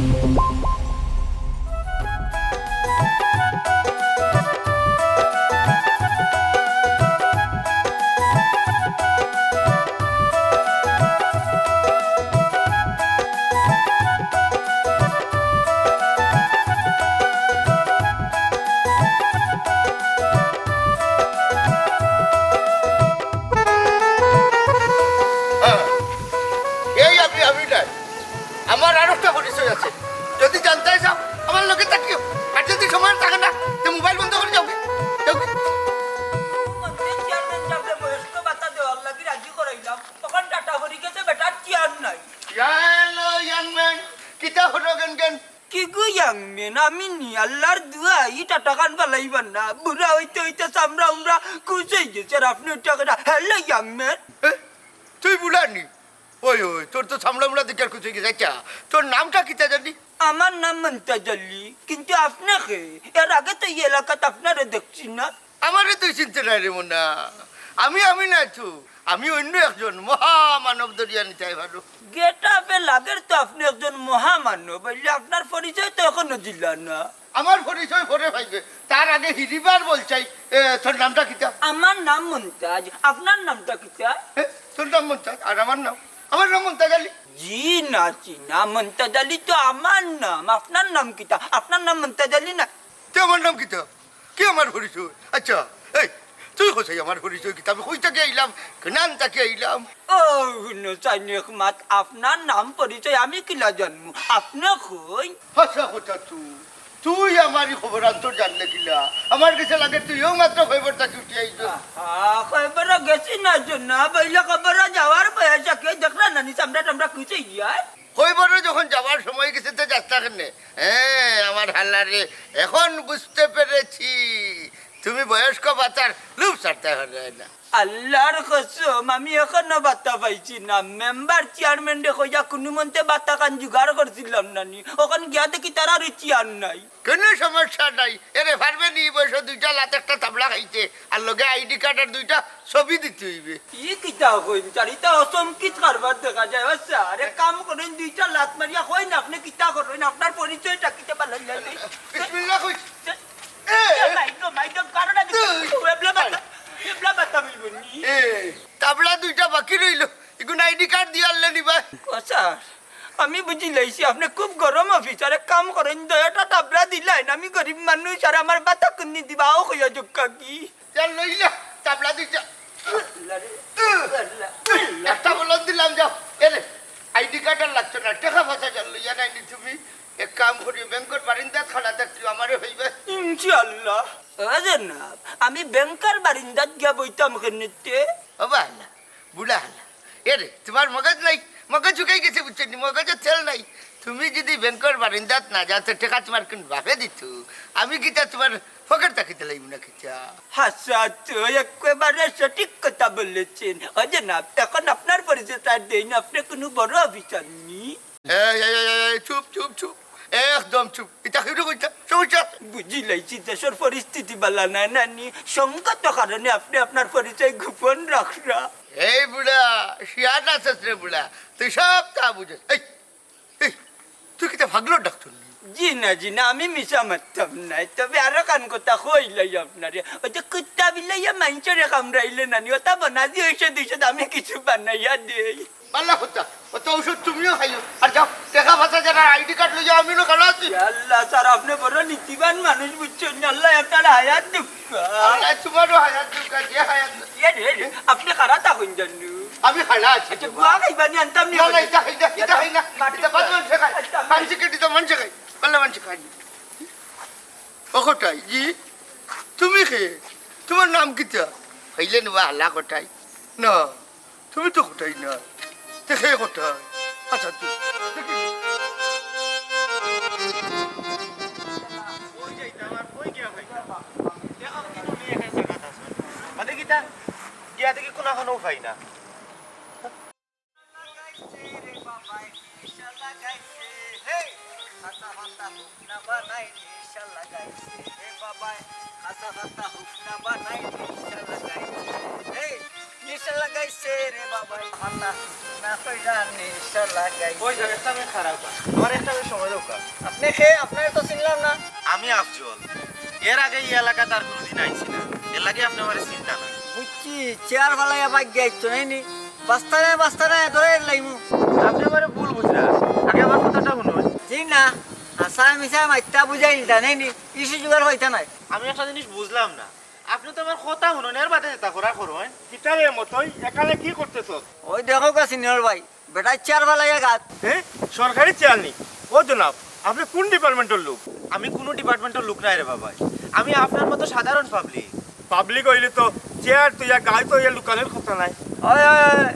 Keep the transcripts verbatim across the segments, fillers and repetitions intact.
এই আমি, আমি নাই। আমার আর একটা পরিচয় আছে। যদি জানতায় চাও, আমার লগে থাকিও। আর যদি সময় থাকে না, তে মোবাইল বন্ধ করি যাওগি। যাওগি। চেয়ারম্যান সাবরে বয়স্ক ভাতা দেওয়ার লাগি রাজি করাইলাম। অখন টাটা পড়ি গেছে, বেটার চেয়ার নাই। ইয়া এলো, young man, কিতা হলো গেন গেন? কিগু young man, আমি নি, আল্লার দুয়াই, ই টাটাখান ফালাইবার না। বুড়া অইতে অইতে চামড়া উমড়া কুচ অই গেছে, আর আপনে ওটা করে, hello young man। এ? তুই বুড়া নি? ওই, ওই, তোর তো চামড়া মুড়া দেখিয়ার কুচ অই গেছে। আচ্ছা, তোর নামটা কিতা জানি? আমার নাম মন্তাজ আলী, কিন্তু আপনে কে? এর আগে তো ই এলাকাত আপনারে দেখছি না। আমারে তুই চিনতে নায় রে মুন্না। আমি, আমি নায় তো। আমি অইন্য একজন মহামানব ধরিয়া নিতায় পারো। Get up-এ লাগের তো আপনে একজন মহামানব, অইলে আপনার পরিচয় তো অখনো দিলা না। আমার পরিচয় পরে পাইবে, তার আগে হিরিবার বলছাই, এ, তোর নামটা কিতা? আমার নাম মন্তাজ, আপনার নামটা কিতা? এ, তোর নাম মন্তাজ, আর আমার নাম? আমার নাম মন্তাজ আলী। জি না, জি না, মন্তাজ আলী তো আমার নাম, আপনার নাম কিতা? আপনার নাম মন্তাজ আলী না? তে আমার নাম কিতা? কি আমার পরিচয়? আচ্ছা, এই, তুই কছাই আমার পরিচয় কিতা? আমি কই থাকি আইলাম? কেনান থাকি আইলাম? ও, হুনো চাইন এক মাত, আপনার নাম পরিচয় আমি কিলা জানমু? আপনে কইন। হাছা কথা তো। তুই আমার ই খবরান্তর জানলে কিলা? আমার গেছে লাগে তুইও মাত্র খবর থাকি উঠি আইছস। আহা, খবরে গেছি না জনাব, অইলে খবরে যাওয়ার বয়স আর কেউ দেখরা না নি, চামড়া টামড়া কুচ অই গিয়া। খবরে যখন যাওয়ার সময় গেছে, তে যাস না কেনে? হ্যাঁ, আমার হালারে, এখন বুঝতে পেরেছি, তুমি বয়স্ক ভাতার লোভ ছাড়তে পারবে না। আল্লার কসম, আমি অখনো ভাতা পাইছি না। মেম্বার চেয়ারম্যানরে কইয়া কুনুমন্তে ভাতাখান জুগাড় করছিলাম না নি, অখন গিয়া দেখি তারারও চেয়ার নাই। কুনু সমস্যা নাই, এরে পারবে নি, বয়সে দুইটা লাত একটা তাবলা খাইতে, আর লগে আইডি কার্ড আর দুইটা ছবি দিতে অইবে। ই কিতা কইন, চারিটা অচমকিত কারবার দেখা যায়। ও স্যার, এক কাম করইন, দুইটা লাত মারিয়া কইন, আপনে কিতা করইন, আপনার পরিচয়টা কিতা বালা লাগে? বিসমিল্লাহ কইস। এ, এ, মাইক, মাইক, কারণ আমি তুই। এবলা বাতা, এবলা বাতা মিলবো নি। এ, তাবলা দুইটা বাকি রইল, ইগুন আইডি কার্ড দিয়া আনলে নি ভাই। ও স্যার, আমি বুঝি লাইছি, আপনে খুব গরম অফিসার। এক কাম করইন, দুইটা তাবলা দিলাইন, আমি গরিব মানুষ, আর আমার বাতা কুন্নি দিবা, ও কইয়া জুক্কা কি? যা লইলা, তাবলা দুইটা। আল্লাহ রে, আল্লাহ, আল্লাহ। একটা বলন দিলাম, যাও। এরে, আইডি কার্ড আর লাগতো না, টেকা পয়সা যা লইয়া নাইনি তুমি। এক কাম করিও, ব্যাংকর বারিন্দাত খাড়া থাকিও, আমারে কইবা। ইনশাআল্লাহ। ও জনাব, আমি ব্যাংকর বারিন্দাত গিয়া বইতাম কেনে তে? ও বালা, বুড়া হালা। এরে, তোমার মগজ নাই, মগজ শুকাই গেছে, বুঝছো নি? মগজে তেল নাই। তুমি যদি ব্যাংকর বারিন্দাত না যাও, তে টেকা তোমার কুন বাপে দিত? আমি কিতা তোমার পকেট থাকি দিলাইমু না কিতা? হাছা তো, একেবারে সঠিক কথা বলেছেন। ও জনাব, এখন আপনার পরিচয়টা দেইন, আপনে কুনু বড় অফিসার নি? এই, এই, এই, এই, এই, চুপ, চুপ, চুপ। একদম চুপ। ইতা কেউরে কইতাম, সমস্যা আছে? বুঝি লাইছি, দেশর পরিস্থিতি বালা নায় নানি। সঙ্গত কারণে আপনে আপনার পরিচয় গোপন রাখরা। এই বুড়া, শিয়ান আছস রে বুড়া। তুই সবতা বুঝস। এই, এই, তুই কিতা পাগলর ডাক্তর নি? জি না, জি না, আমি মিছা মাততাম নায়। তবে আরোখান কথা কইলাই আপনারে। ওই যে কুত্তা বিলাইয়ে মাইনষরে কামড়াইলে নানি, ওটা বানাদি অইছে দুইশো, আমি কিছু বানাইয়া দেই। বালা কথা, অত ঔষধ তুমিও খাইও। আর যাও, টেকা পয়সা যারা আইডি কার্ড লইয়া, আমিও খাড়া আছি। ইয়া আল্লাহ, স্যার, আপনে বড় নীতিবান মানুষ, বুঝছইন নি? আল্লায় আপনার হায়াত দেউক্কা। আল্লায় তোমারও হায়াত দেউক্কা, যে হায়াত দেউক্কা। ইয়ে রে, রে, আপনে খাড়া থাকইন জানু। আমি খাড়া আছি। আচ্ছা, গুয়া খাইবা নি, আনতাম নি। না, না, ইতা খাই না, ইতা খাই না। মাটি ইতা বাদ মানষে খায়। আচ্ছা, আমি মানষে কে দিতা, মানষে খায়। বালা মানষে খায়। ও কটাই, জি? তুমি কে? তোমার নাম কিতা? হইলে নেবা হালা কটাই। না, তুমি তো কটাই না। দেখে কটাই। আচ্ছা, তুই। ওই যাইতাম আর কই গিয়া ভাই? দেখো কিন্তু মেয়ে খাইছে কথা শুন। মানে কিতা? গিয়া দেখি কোনো কোনো উপায় না। লাগাইছে রে বাবায়, নিশা লাগাইছে, হে। খাসা ফাতা হুকনা বানাই, নিশা লাগাইছে রে বাবায়। খাসা ফাতা হুকনা বানাই, নিশা লাগাইছে, হে। নিশা লাগাইছে রে বাবা, আমার না, না কইরা নিশা লাগাইছে। ওই যাও, একটা মিনিট খাড়াও কা। আমার একটা মিনিট সময় দাও কা। আপনে কে? আপনারে তো চিনলাম না। আমি আফজল। এর আগে এই এলাকাত আর কোনোদিন আইছি না, এর লাগি আপনে আমারে চিনতা না। বুঝছি, চেয়ার ফালাইয়া বাইক গিয়া আইছো, নাই নি? বাস্তা নাই, বাস্তা নাই, ধরে লাইমু। আপনে আমারে ভুল বুঝরা, আগে আমার কথাটা হুনুন। জি না, হাছা মিছা মাইত্তা বুঝাই নিতা, নাই নি? ইস্যু জোগাড় অইতা নায়। আমি একটা জিনিস বুঝলাম না, আপনে তো আমার কথা হুনইন, এর বাদে যেতা করার করইন। কিতা রে মতই, এখানে কি করতেছস? ওই দেখো গা সিনিয়র ভাই, বেটায় চেয়ার ফালাইয়া গাত। হ্যাঁ, সরকারি চেয়ার নি? ও জনাব, আপনে কোন ডিপার্টমেন্টর লোক? আমি কুনু ডিপার্টমেন্টর লোক নায় রে বাবাই, আমি আপনার মতো সাধারণ পাবলিক। পাবলিক অইলে তো চেয়ার থইয়া গাত অইয়া লুকানির কথা নায়। ওই, ওই, ওই,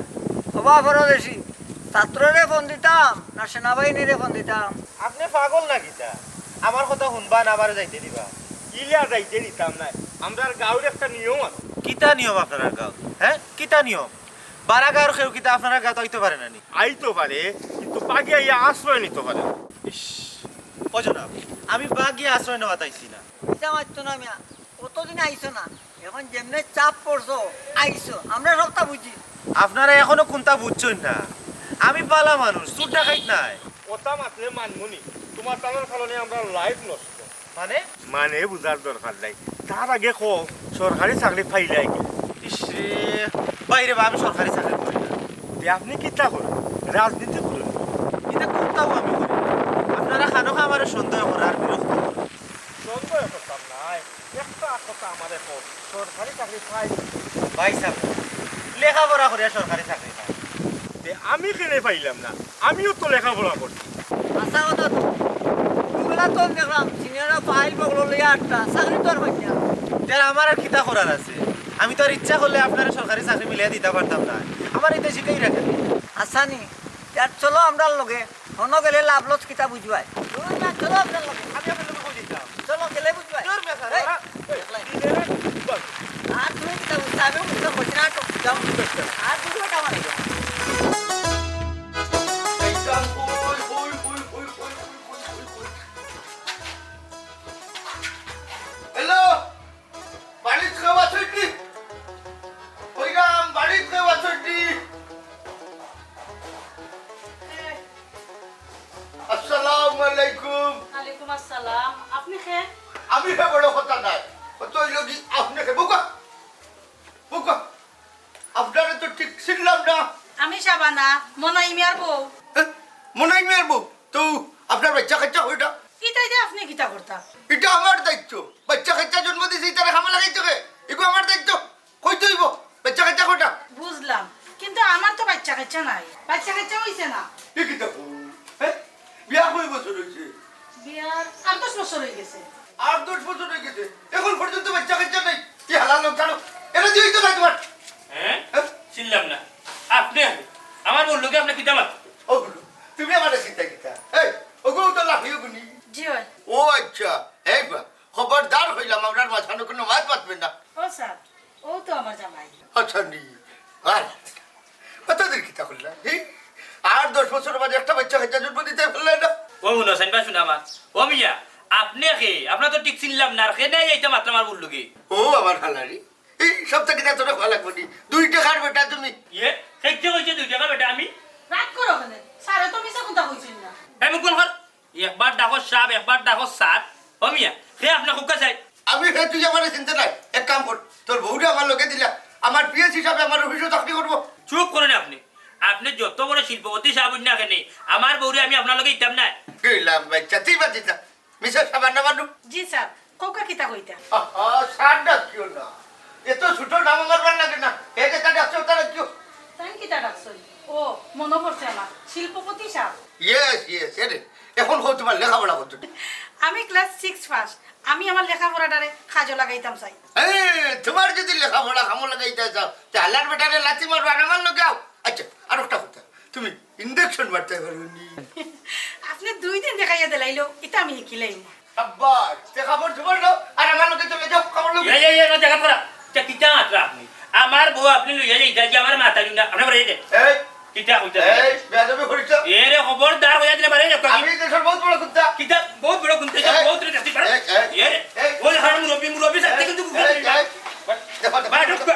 ওবা পরদেশি, ছাত্ররে ফোন দিতাম না সেনাবাহিনীরে ফোন দিতাম? আপনে পাগল না কিতা? আমার কথা হুনবা না আমারে যাইতে দিবা? ইলা যাইতে দিতাম নায়, আমরার গাউর একটা নিয়ম আছে। কিতা নিয়ম আপনারার গাউর? হ্যাঁ, কিতা নিয়ম? বারা গাউর কেউ কিতা আপনারার গাউত আইতো পারে না নি? আইতো পারে, কিন্তু বাগিয়া আইয়া আশ্রয় নিতো পারে না। ইস, ও জনাব, আমি বাগিয়া আশ্রয় নেওয়াত আইছি না। মিছা মাততো না মিয়া, কতদিন আইছো না, এখন যেমনে চাপ পড়ছো, আইছো, আমরা সবটা বুঝি। আপনারা এখনো কুনটা বুঝছইন না, আমি ভালা মানুষ, চুর ডাকাইত নায়। কথা মাতলে মানমুনি, তুমার তানর কারণে আমরার লাইফ নষ্ট। মানে? মানে বুঝার দরকার নাই, তার আগে কও, সরকারি চাকরি পাইলায় কি? ইস রে, বাইরে বা, আমি সরকারি চাকরি করি না। তে আপনে কিতা করইন? রাজনীতি করইন? ইতা কুনটাও আমি করি না। আপনারা খানো খামারে সন্দেহ করা আর বিরক্ত করা। সন্দেহ করতাম নায়, একটা কথা আমারে কও, সরকারি চাকরি পাই? ভাই সাব, লেখাপড়া করিয়া সরকারি চাকরি পাই। তে আমি কেনে পাইলাম না? আমিও তো লেখাপড়া করছি। হাছা কথা তো। দুবেলা তো দেখলাম, সিনিয়ররা ফাইল বগলো লইয়া আটকা, চাকরি তো আর পাইতাম না। তে আমার আর কিতা করার আছে? আমি তো আর ইচ্ছা করলে আপনারে সরকারি চাকরি মিলাইয়া দিতা পারতাম না। আমারে ইতা শিখাই রাখেন। হাছানি, তে চলো আমরার লগে। হনো গেলে লাভ লস কিতা বুঝবায়? দুই না, চলো আমরার লগে। আমি আপনার লগে কই যাইতাম? চলো, গেলে বুঝবায়। দূর মিয়া, স্যার, এই, ওরা, এই, দেখলাই। কি রে? বল। আর তুমি কিতা বুঝতায়? আমিও বুঝতাম পারছি না, আর তো যাও। আর দুই ঘন্টা মানে গেল। এই যান, ওই, ওই। হ্যালো? বাড়িত কেউ আছইন নি? কইরাম, বাড়িত কেউ আছইন নি? আসসালামু আলাইকুম। ওয়ালাইকুম আসসালাম। আপনে কে? আমি কে বড় কথা নায়। কথা অইলো কি, আপনে কে? বউক্কা, বউক্কা। আপনারে তো ঠিক চিনলাম না। আমি শাবানা, মনাই মিয়ার বউ। হ্যাঁ? মনাই মিয়ার বউ? তো আপনার বাইচ্চা কাইচ্চা কয়টা? ইতা দিয়া আপনে কিতা করতা? ইটা আমার দায়িত্ব। বাইচ্চা কাইচ্চা জন্ম দিছে, ইতারে কামো লাগাইতো কে? ইগু আমার দায়িত্ব। কইতে অইবো, বাইচ্চা কাইচ্চা কয়টা? বুঝলাম, কিন্তু আমার তো বাইচ্চা কাইচ্চা নাই। বাইচ্চা কাইচ্চা অইছে না। ই কিতা কও? হ্যাঁ? বিয়া কয় বছর অইছে? বিয়ার আট দশ বছর অইগেছে। আট দশ বছর অইগেছে, এখন পর্যন্ত বাইচ্চা কাইচ্চা নাই। কি হালার লোক জানো? এরা দিয়েই তো নাই তোমার। হ্যাঁ? হ্যাঁ? চিনলাম না। আপনে আমার বউর লগে আপনে কিতা মাত? ও, তুমি আমারে চিনতা কিতা? এই, ওগু তো লাফিও গুনি। জি অয়। ও আচ্ছা, এই বা, খবরদার কইলাম, আমরার মাঝখানো কুনু মাত মাতবে না। ও স্যার, ও তো আমার জামাই। আচ্ছা নি, আর অতদিন কিতা করলা? হি? আট দশ বছর বাদে একটা বাইচ্চা কাইচ্চা জন্ম দিতায় পারলায় না। ও হুনো, সাইন বা শুনা আমার। ও মিয়া, আপনে কে? আপনারে তো ঠিক চিনলাম না, আর কেনে আইতা মাতরা আমার বউর লগে? ও আমার হালারি, এই সপ্তাহ কিতা তোরে কওয়া লাগবো নি? দুই টেকার বেটা তুমি। ইয়ে, কে কইছে দুই টেকার বেটা আমি? রাগ করো কেনে? স্যারে তো মিছা কথা কইছইন না। এই মুখ বন্ধ কর। একবার ডাকো সাব, একবার ডাকো স্যার। ও মিয়া, কে আপনে কউক্কা চাই? আমি কে, তুই আমারে চিনতে নায়। এক কাম কর, তোর বউরে আমার লগে দিলা, আমার পিএস হিসাবে আমার অফিসো চাকরি করবো। চুপ করইন আপনে। আপনে যত বড় শিল্পপতি সাব অইন না কেনে, আমার বউরে আমি আপনার লগে দিতাম নায়। কইলাম বাইচ্চা, তুই বাদ দিতা। মিসেস শাবানা বানু। জি স্যার, কউক্কা কিতা কইতা? আহা, স্যার ডাকিও না। এত ছোট নাম আমার ভালা লাগে না। এ যেটা ডাকছো, ওটা ডাকিও। তাইন কিতা ডাকছইন? ও, মনো পড়ছে আমার। শিল্পপতি সাব। ইয়েস, ইয়েস, এরে। এখন কও তোমার লেখাপড়া কতদূর? আমি ক্লাস সিক্স পাস। আমি আমার লেখাপড়াটারে কাজো লাগাইতাম চাই। এই, তোমার যদি লেখাপড়া কামো লাগাইতায় চাও, তে হালার বেটারে লাথি মারো আর আমার লগে আও। আচ্ছা, আর একটা কথা। তুমি ইঞ্জেকশন মারতায় পারো নি? আপনে দুই দিন দেখাইয়া দিলাইলো, ইতা আমি হিকিলাইমু। আব্বা, তে কাপড় চোপড় লও, আর আমার লগে চলে যাও, কাপড় লও। এই, এই, এই, না, দেখা পড়া। তে কিতা মাতরা আপনে? আমার বউ আপনে লইয়া যাইতা, যে আমার মাথা লইয়া, আমরা বলে যাইতে। এই, কিতা কইতা? এই, বেয়াদবি করিস না। এরে, খবরদার কইয়া দিলে বারে যাও। আমি এই দেশের বহুত বড় কুত্তা। কিতা বহুত বড় কুত্তা, এই, বহুত বড় দেখতে পারে। এই, এই, এরে, এই, ওই হারাম মুরব্বি, মুরব্বি সাথে এই, কিন্তু এই, এই, দেখো, দেখো, বারে দেখো। ঢুকবা।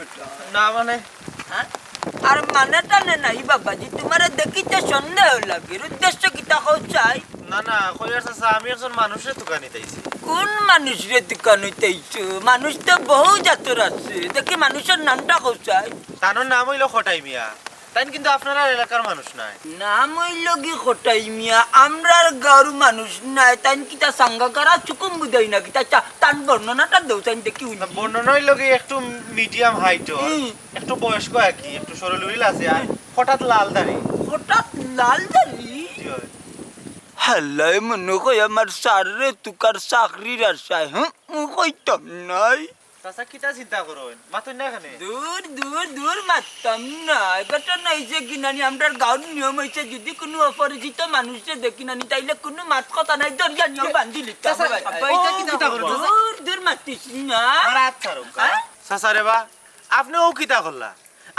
বেটা? না মানে? হ্যাঁ? আর মানে টানে নাই বাবাজি, তুমারে দেখিতে সন্দেহ লাগের, উদ্দেশ্য কিতা কও চাই? না না, কইয়ার চাচা, আমি একজন মানুষরে তুকানিত আইছি। কোন মানুষরে তুকানিত আইছো? মানুষ তো বহু জাতর আছে, দেখি মানুষর নামটা কও চাই। তানর নাম অইলো কটাই মিয়া। তাইন কিন্তু আপনারার এলাকার মানুষ নায়। নাম অইলো গি কটাই মিয়া, আমরার গাঁওর মানুষ নায়। তাইন কিতা সাঙ্গাকারা চুকুম বুঝাই না কিতা? চা, তান বর্ণনাটা দেও, তাইন দেখি হুনি। না, বর্ণনা অইলো গি একটু medium height অর, হুম। একটু বয়স্ক আর কি, একটু শরীর উরিল আছে, আর হঠাৎ লাল দাড়ি। হঠাৎ লাল দাড়ি? জি অয়। হালায় মনে কয় আমার স্যাররে তুকার চাকরির আশায়, হুম, কইতাম নায়। চাচা, কিতা চিন্তা করইন? মাতইন না কেনে? দূর, দূর, দূর, মাততাম না। ঘটনা অইছে কি নানি, আমরার গাঁওর নিয়ম অইছে, যুদি কুনু অপরিচিত মানুষরে দেখি নানি, তাইলে কুনু মাত কথা নাই, দরজা নিয়া বান্ধিলিতাম। চাচা, ভাই, আব্বা, ইটা কিতা করইন, চাচা? দূর, দূর, মাতিস না। আমার আত ছাড়ো, হ্যাঁ? চাচা রে বা, আপনে অউ কিতা করলা?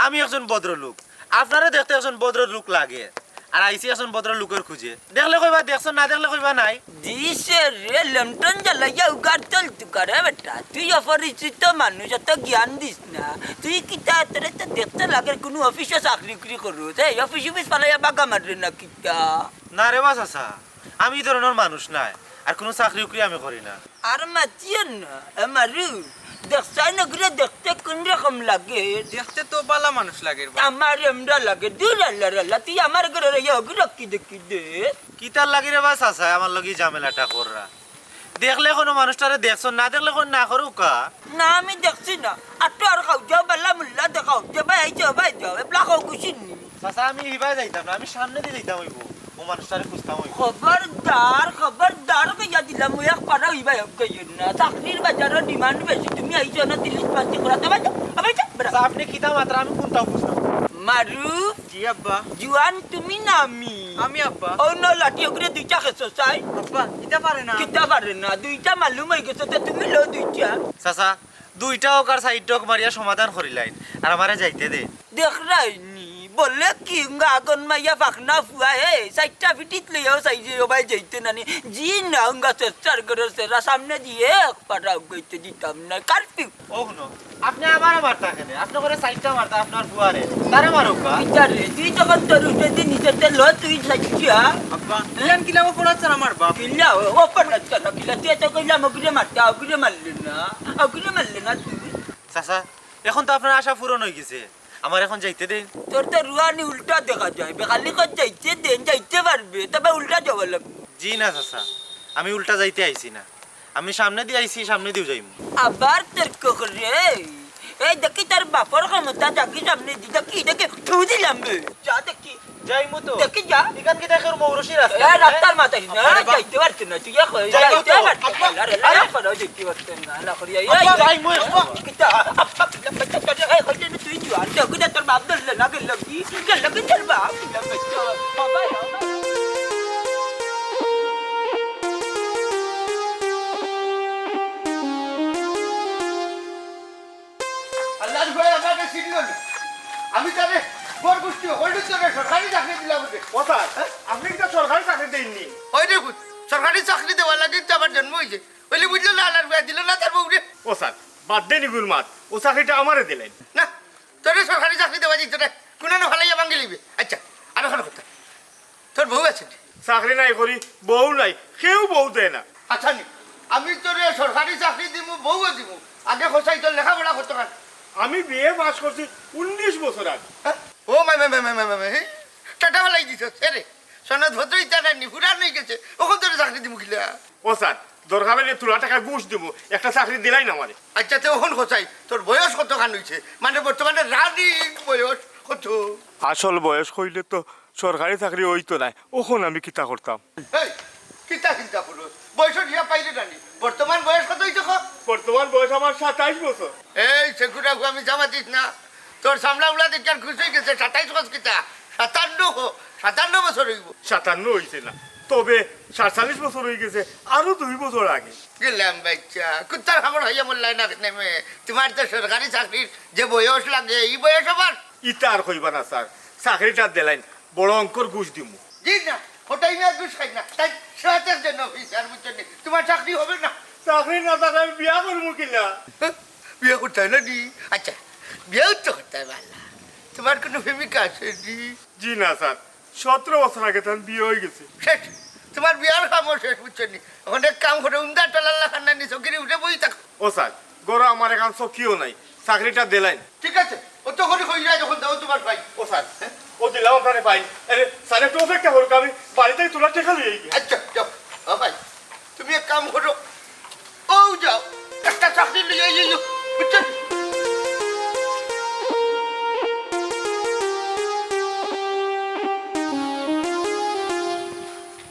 আমি একজন ভদ্রলোক, আপনারে দেখতে একজন ভদ্রলোক লাগে, আর আইছি একজন ভদ্রলোকর খুঁজে। দেখলে কইবা দেখছো, না দেখলে কইবা নাই। জি স্যার রে, লেমটন জ্বালাইয়া উগার তল তুকারে বেটা, তুই অপরিচিত মানুষ, অত জ্ঞান দিস না। তুই কিতা, তোরে তো দেখতে লাগে কুনু অফিসো চাকরি উকরি করস, এই অফিস অফিস ফালাইয়া বাগা মাররে না কিতা? না রে বা চাচা, আমি ই ধরনর মানুষ নায়, আর কুনু চাকরি উকরি আমি করি না। আর মাতিও না, এ মারু, দেখছাই না অগুরে দেখতে কুন রকম লাগে? দেখতে তো বালা মানুষ লাগের বা। আমার এমরা লাগে, দূর আল্লার আল্লা, তুই আমার ঘরর আইয়া অগুরে কিতা দেখি দে। কিতার লাগি রে বা চাচায় আমার লগে ঝামেলাটা কররা? দেখলে কুনু মানুষটারে দেখছো, না দেখলে কুনু না করুক্কা। না, আমি দেখছি না। আটো আর খাও, যাও, বালা মুল্লা দেখাও, যে ভাই আইছে, ভাই যাও, এবলা খাও, খুশি নি। চাচা, আমি হিবায় যাইতাম না, আমি সামনেদি যাইতাম অইবো, অউ মানুষটারে খুঁজতাম অইবো। খবরদার, খবরদার কইয়া দিলাম, অউ এক পারা হিবায় অউ কইও না। চাকরির বাজারো demand বেশি, তুমি আইছো না, তিলিস মাস্তি করা, তো ভাই যাও, ভাই যাও, বেটা। চাচা, আপনে কিতা মাতরা, আমি কুনটাও বুঝতাম না। মারু। জি আব্বা। জুয়ান তুমি না আমি? আমি আব্বা। অউ ন লাঠি অগুরে দুইটা খেছো চাই। আব্বা, ইতা পারে না। কিতা পারে না? দুইটা মালুম অইগেছে, তে তুমি লও দুইটা। চাচা, দুইটা অউক আর চাইরটা অউক মারিয়া সমাধান করিলাইন, আর আমারে যাইতে দে। দেখরায়নি, বলে কি, উঙ্গা আগন মাইয়া ফাকনা ফুয়া, হে, চাইরটা ফিটিত লইয়াও চাই যে, ও ভাই যাইতে নানি। জি না, উঙ্গা চেষ্টার করে সেরা সামনেদি এক পারা উগাইতে দিতাম না, curfew। ও হুনো, আপনে আমারে মারতা কেনে? আপনে করে চাইরটা মারতা আপনার ফুয়ারে, তারে মারুক্কা। ইতারে, তুই যখন তোর উঠে দি নিচে তে ল, তুই চাইরটা। আব্বা, ইয়ান কিলা ও পড়াচ্ছার আমার বাপ? কিলা ও, ও পড়াচ্ছার না, কিলা তুই তো কইলাম অগুরে মারতা, অগুরে মারলে না, অগুরে মারলে না তুই। চাচা, এখন তো আপনার আশা পূরণ অইগেছে, আমার এখন যাইতে দেইন। তোর তো রুয়ানি উল্টা দেখা যায়, বেকালি কর যাইতে দেইন, যাইতে পারবে, তবে উল্টা যাওয়া লাগবে। জি না চাচা, আমি উল্টা যাইতে আইছি না, আমি সামনেদি আইছি, সামনেদিউ যাইমু। আবার তর্ক করে, এই দেখি তোর বাপর ক্ষমতা, দেখি সামনেদি, দেখি, দেখি, থু দিলাম বে। যা দেখি। যাইমু তো। দেখি যা। ইখান কিতা কেউর মৌরসি রাস্তা এ, নাকি? রাস্তার মাথায় না, আরে বাপ। যাইতে পারতে না, তুই এখন যাইমু যাইতে তো। পারতে না। আরে, আরে, আরে। আরে, আরে, দেখতে পারতে না, না করিয়া, এই, আব্বা, এই, যাইমু এখন। কিতা? আব্বা, কিতা, কিতা, কিতা, এই, কইতে না, তুই জুয়ান, দেখি না, তোর বাপ ধরলে না, গেল কি? গেল কি তোর বাপ? কিতা, কিতা, বাবা, বাবা। আল্লাহর ভয়ে আমারে চিনলো না। আমি তারে বড় গোষ্ঠী হলুদ করে সরকারি চাকরি দিলাম ওকে। ও স্যার, আপনি কিন্তু সরকারি চাকরি দেননি। ওই দেখুন, সরকারি চাকরি দেওয়ার লাগি তো আমার জন্ম হয়েছে। ওইলে বুঝলো না, আল্লাহর ভয়ে দিল না তার বউরে। ও স্যার, বাদ দেন ইগুর মাত, ও চাকরিটা আমারে দিলেন। না, তোরে সরকারি চাকরি দেওয়া দিত না, কুনানো ফালাইয়া ভাঙ্গি লিবে। আচ্ছা, আর এখন কথা, তোর বউ আছে নি? চাকরি নাই করি, বউ নাই, কেউ বউ দেয় না। আচ্ছা নি, আমি তোরে সরকারি চাকরি দিমু, বউও দিমু। আগে কছাই তোর লেখাপড়া কতখান? আমি বিএ পাস করছি উনিশ বছর আগে। হ্যাঁ? ও মাই, মাই, মাই, হে? টাটা ফালাই দিছস, এ রে। সনদ ভদ্র ইতা নাই নি, ফুরান অই গেছে। অখন তোরে চাকরি দিমু কিলা? ও স্যার, দরকার অইলে তুলা টাকা ঘুষ দিমু, একটা চাকরি দিলাইন আমারে। আচ্ছা, তে অখন কছাই, তোর বয়স কতখান অইছে? মানে বর্তমানে running বয়স কত? আসল বয়স কইলে তো সরকারি চাকরি অইতো নায়, অখন আমি কিতা করতাম? এই, কিতা চিন্তা করস? বয়সর হিসাব পাইরে না নি? বর্তমান বয়স কত অইছে ক? বর্তমান বয়স আমার সাতাইশ বছর। এই সেকুরা গু, আমি জামা দিস না। তোর সামলা উলা দেখি আর খুশ অই গেছে, সাতাইশ বছর কিতা? সাতান্ন হ, সাতান্ন বছর অইবো। সাতান্ন অইছে না, তবে সাতচল্লিশ বছর অই গেছে, আরো দুই বছর আগে। গেলাম বাচ্চা, কুত্তার খবর হইয়া মোল্লায় না নেমে। তোমার তো সরকারি চাকরির যে বয়স লাগে, ই বয়স আবার? ইতা আর কইবা না স্যার, চাকরিটা দিলাইন, বড় অঙ্কর ঘুষ দিমু। জি না, ওটাই না, ঘুষ খাই না, তাই সাথে একজন অফিসার, বুঝছো নি? তোমার চাকরি হবে না। চাকরি না থাকলে আমি বিয়া করবো কিলা? হ্যাঁ, বিয়া করতে হয় না নি? আচ্ছা, বিয়াও তো করতে হয়, বালা। তোমার কোনো প্রেমিকা আছে নি? জি না স্যার, সতেরো বছর আগে তার বিয়ে হয়ে গেছে। শেষ, তোমার বিয়ার কামও শেষ, বুঝছো নি? এখন এক কাম করো, উমদা টলার লাখান না নি, চকিরি উঠে বই থাকো। ও স্যার, ঘরো আমার এখন চকিও নাই, চাকরিটা দিলাইন। ঠিক আছে, অত করি কইরা যখন দাও তোমার ভাই। ও স্যার, ও দিলাম আপনারে ফাইল। আরে স্যার, একটু অপেক্ষা করুক, আমি বাড়ি থেকে তোলা টেকা লই আইগি। আচ্ছা, যাও। ও ভাই, তুমি এক কাম করো, ও যাও, একটা চাকরি লই আইও, বুঝছো?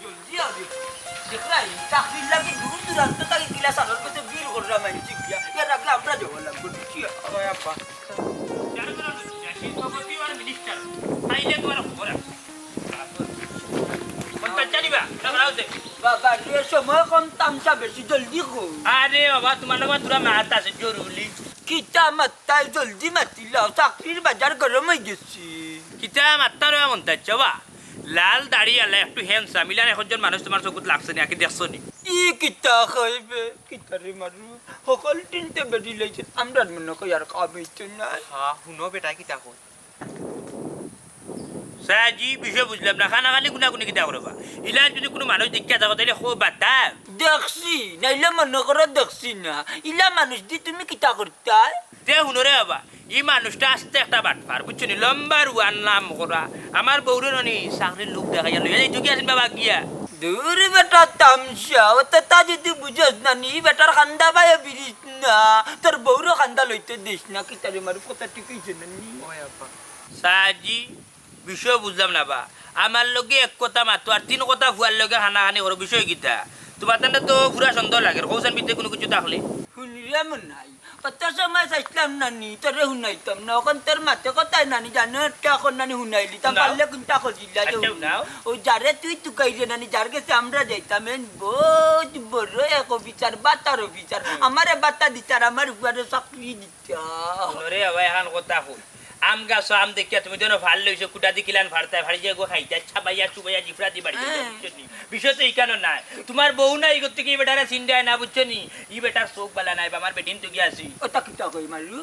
জলদি আও রে। দেখরায়, চাকরির লাগি দূর দূরান্ত থাকি কিলা সালর কাছে ভিড় কররা মানষি গিয়া। এর আগে আমরা যাওয়া লাগবো, বুঝছি? আরে আব্বা। যার কারণে শিল্পপতি আর মিনিস্টার, তাইলে তোমার খবর আছে। কোনটা জানিবা? না, না, ওদের। বাবা রে, সময় কম, তামশা বেশি, জলদি কও। আরে বাবা, তোমার লগে তোরা মাত আছে, জরুরি। কিতা মাততায়, জলদি মাতিলাও, চাকরির বাজার গরম অই গেছে। কিতা মাততায় রে মন্তাজ বা? লাল দাড়ি আলা একটু handsome, ইলান একজন মানুষ তোমার চকুত লাগছে নি, আগে দেখছো নি? ই কিতা কইবে, কিতা রে মারু, হকল তিনটে বেরি লইছে, আমরার মনে কই আর কাম অইতো নায়। হ্যাঁ, হুনো বেটা, কিতা কই? সাজি, বিষয় বুঝলাম না, খানা খালি গুনাগুনি কিতা করবা? ইলান যদি কোনো মানুষ দেখিয়া থাকো, তাইলে খো বাতা। দেখছি, নাইলে মনে করো দেখছি না। ইলা মানুষ দি তুমি কিতা করতায়? তে হুনো রে বাবা, ই মানুষটা আস্তে একটা বাটপার, বুঝছো নি? লম্বার ওয়ান নাম করা। আমার বউরে ননি চাকরির লোক দেখাইয়া লইয়া যাইতো কি আছেন বাবা গিয়া? দূর বেটা তামশা, অততা যদি বুঝস না নি, বেটার কান্দা বায় বিরিস না, তোর বউরও কান্দা লইতে দিস না, কিতা রে মারু, কথা ঠিক অইছে না নি? ওই আপা। সাজি, বিষয় বুঝলাম না বা। আমার লগে এক কথা মাতো আর তিন কথা ফুয়ার লগে হানাহানি করো, বিষয় কিতা? তোমার তান্ডা তো পুরা সন্দেহ লাগে, কৌশান ভিতরে কোনো কিছু থাকলে। হুনরাম নাই, অত সময় চাইছিলাম নানি, তোরে হুনাইতাম না, অখন তোর মাতে কথায় নানি, জানো একটা অখন নানি হুনাইলিতাম, হুনাও। পারলে কোনটা করিলা যে আচ্ছা, হুনাও। ও যারে তুই তুকাইলে নানি, যার গেছে আমরা যাইতাম, এন বহুত বড় এক অফিসার, বাতার অফিসার, হুম। আমারে বাতা দিতার, আমার ফুয়ারে চাকরি দিতার। হুনো রে বাবা, এখান কথা হুন। আম গাছো আম দেখিয়া তুমি যেন ফাল লইছো, কুটা দি কিলান ফারতায়, ফারি যে গো খাইতায়, ছাবাইয়া চুবাইয়া জিফরা দি বাড়ি যাইতায়, হ্যাঁ। বুঝছো নি? বিষয় তো ইখানো নায়। তোমার বউ না, ইগর থেকে ই বেটারে চিন্তায় না, বুঝছো নি? ই বেটার চোখ বালা নাই, বা আমার বেটিন তো গিয়া আছি। ওটা কিতা কই মারু?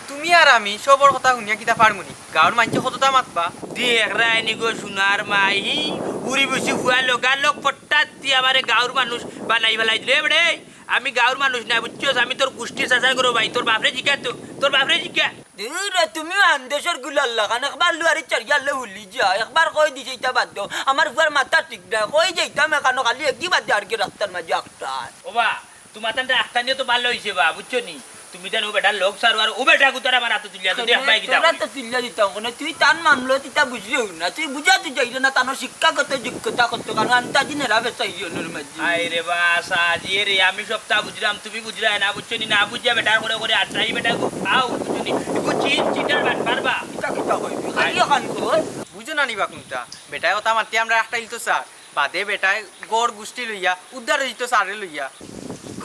তুমি আর আমি সবর কথা হুনিয়া কিতা পারমু নি? গাঁওর মানষে কততা মাতবা? দেখরায় নি গো সোনার মাই, উড়ি বসি ফুয়া লগালগ ফট্টাত দি আমারে গাঁওর মানুষ বানাই ফালাই দিলে। এ বেড়ে, আমি গাঁওর মানুষ না, বুঝছস? আমি তোর গুষ্টির চাচার ঘরর ভাই, তোর বাপরে জিকা তো, তোর বাপরে জিকা। দূর, তুমিও আন্দেশর গুলার লাখান, একবার লুয়ারি চারিয়ালে হুলি যা, একবার কই দিছে ইটা বাদ দেও। আমার ফুয়ার মাথা ঠিক নাই, কই যাইতাম এখানো খালি এগি বাদে আর কি রাস্তার মাঝে আটকায়। ওবা, তোমার তান্ডা আটকানিও তো ভালা অইছে বা, বুঝছো নি? তুমি তান ও বেটার লগ ছাড়ো, আর ও বেটা গুতার আমার আতো তুলিয়া তো দেখবায় কিতা তোরা করি। তো তুলিয়া দিতাম কোনো, তুই তান মামলা তুই তা বুঝলেও না, তুই বুঝা তুই যাইলে না, তানো শিক্ষাগত যোগ্যতা করতে কারণ আন্তাজি নেরা বেচা ইয়নর মাঝে। আয় রে বা, সাজিয়ে রে, আমি সবতা বুঝলাম, তুমি বুঝলায় না, বুঝছো নি? না বুঝিয়া বেটার করে করে আটকাই, বেটা গো, খাও, বুঝছো নি? এগু চিট, চিটার বাটপার বা। কিতা কিতা কইবি? খালি আয়। অখান কর। বুঝো না নি বা কুনটা? বেটায় কথা মাতি আমরা আটকাইল তো স্যার। বাদে বেটায় গড় গুষ্টি লইয়া, উদ্ধার অইতো স্যাররে লইয়া।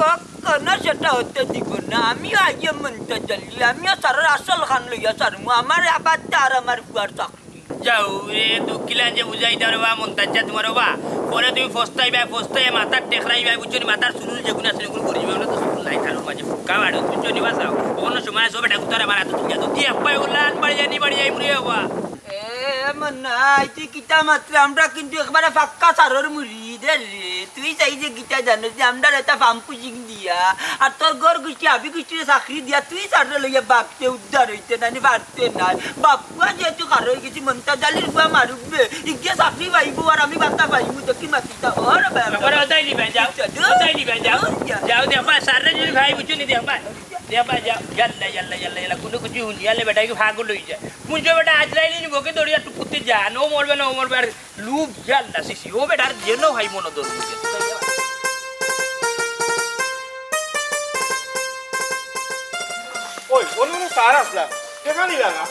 কখনো সেটা হতে দিব না। আমিও আইয়ে মন্তাজ আলী, আমিও স্যারর আসল খান লইয়া ছাড়মু। আমার আবার তার আমার ফুয়ার চাকরি। যাও রে, দুঃখিলা যে বুঝাইতাম রে বা, মন্তাজ চা তোমার বা। পরে তুমি ফস্তাইবায়, ফস্তাইয়া মাথার টেকরাইবায়, বুঝছো নি? মাথার চুল যেগুন আছে, ওগুন পড়ি যাইবো, ওগুন তো চুল নাই, তালুর মাঝে ফুকা বাড়ো, বুঝছো নি? বাঁচাও। অখনো সময় আছে, বেটা গুতার আমার আতো তুলিয়া দেও। দেখবায় ওলা আন বাড়ি যাইনি, বাড়ি যাইমু রে বা। এ, এমন নাই, তুই কিতা মাতরে, আমরা কিন্তু একবারে পাক্কা সারর মুরিদ রে। তুই চাই যে কিতা জানো যে আমরা এটা পাম্প পুশিং দিয়া, আর তোর ঘর গুষ্টি, হাবি গুষ্টিরে চাকরি দিয়া, তুই সাররে লইয়া বাপতে উদ্ধার অইতে নাই, পারতে নাই। বাপুয়া যেহেতু কারো অই গেছি, মন্তাজ আলীর ফুয়া মারুক বে, ইগে চাকরি পাইবো আর আমি বাতা পাইমু, দেখি মাতিতা, ওরে বাবা। একবারে ওটাই নিবে, যাও। আচ্ছা, যাও। ওটাই নিবে, যাও। যাও। যাও, দেখবায়, সাররে যদি ভাই বুঝছো নি, দেখবায়। দেখবায়, যাও। ইয়াল্লা, ইয়াল্লা, ইয়াল্লা, ইয়াল্লা, কোনো কিছু হুনিয়ালে বেটা কি পাগল অই যায়। মুঞ্জো বেটা আজরাইল নি বকে দৌড়িয়া টুকুতে যান, ও মরবে না, ও মরবে, আর লুপ জাল না, সিসি, ও বেটার যেন ভাই মনো দোষ বুঝে। ওই, ওর মনে সার আসলা। দেখা নিলা না।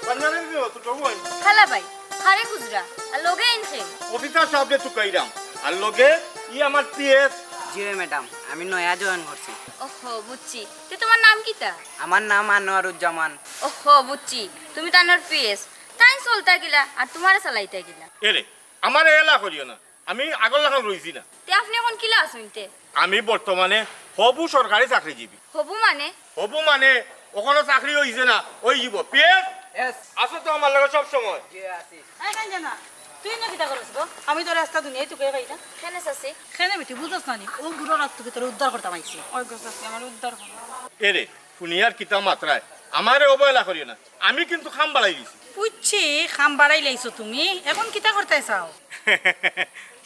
পাঞ্জাবি দিও তো, তবু ওই। খালা ভাই, খারে খুজরা, আর লগে ইনকে। অফিসার সাহেবরে তুকাইরাম। আর লগে ই আমার পিএস। জি অয় ম্যাডাম, আমি নয়া জয়েন করছি। ওহো, বুঝছি। তে তোমার নাম কিতা? আমার নাম আনোয়ারুজ্জামান। ওহো, বুঝছি। তুমি তানর পিএস। তাইন চলতা কিলা, আর তোমারে চালাইতা কিলা? এরে, আমারে এলা করিও না। আমি আগর লাখান রইছি না। তে আপনি এখন কিলা আছইন তে? আমি বর্তমানে হবু সরকারি চাকরিজীবী। হবু মানে? হবু মানে অখনো চাকরি অইছে না, অইযিবো। পিএস? Yes। আছো তো আমার লগে সব সময়? জি, আছি। এই কাঞ্চনা, তুই না কিতা করস গো? আমি তো রাস্তা দুনিয়ায় তুকে পাই না। কেনে চাচি? কেনে বেটি, বুঝস না নি? ও বুড়ো রাত তুকে তোরে উদ্ধার করতাম আইছি। ওই গো চাচি, আমারে উদ্ধার করো। এরে, হুনিয়ার কিতা মাতরায়? আমারে অবহেলা করিও না। আমি কিন্তু কাম বাড়াই দিছি। বুঝছি, কাম বাড়াই লাইছো তুমি। এখন কিতা করতায় চাও?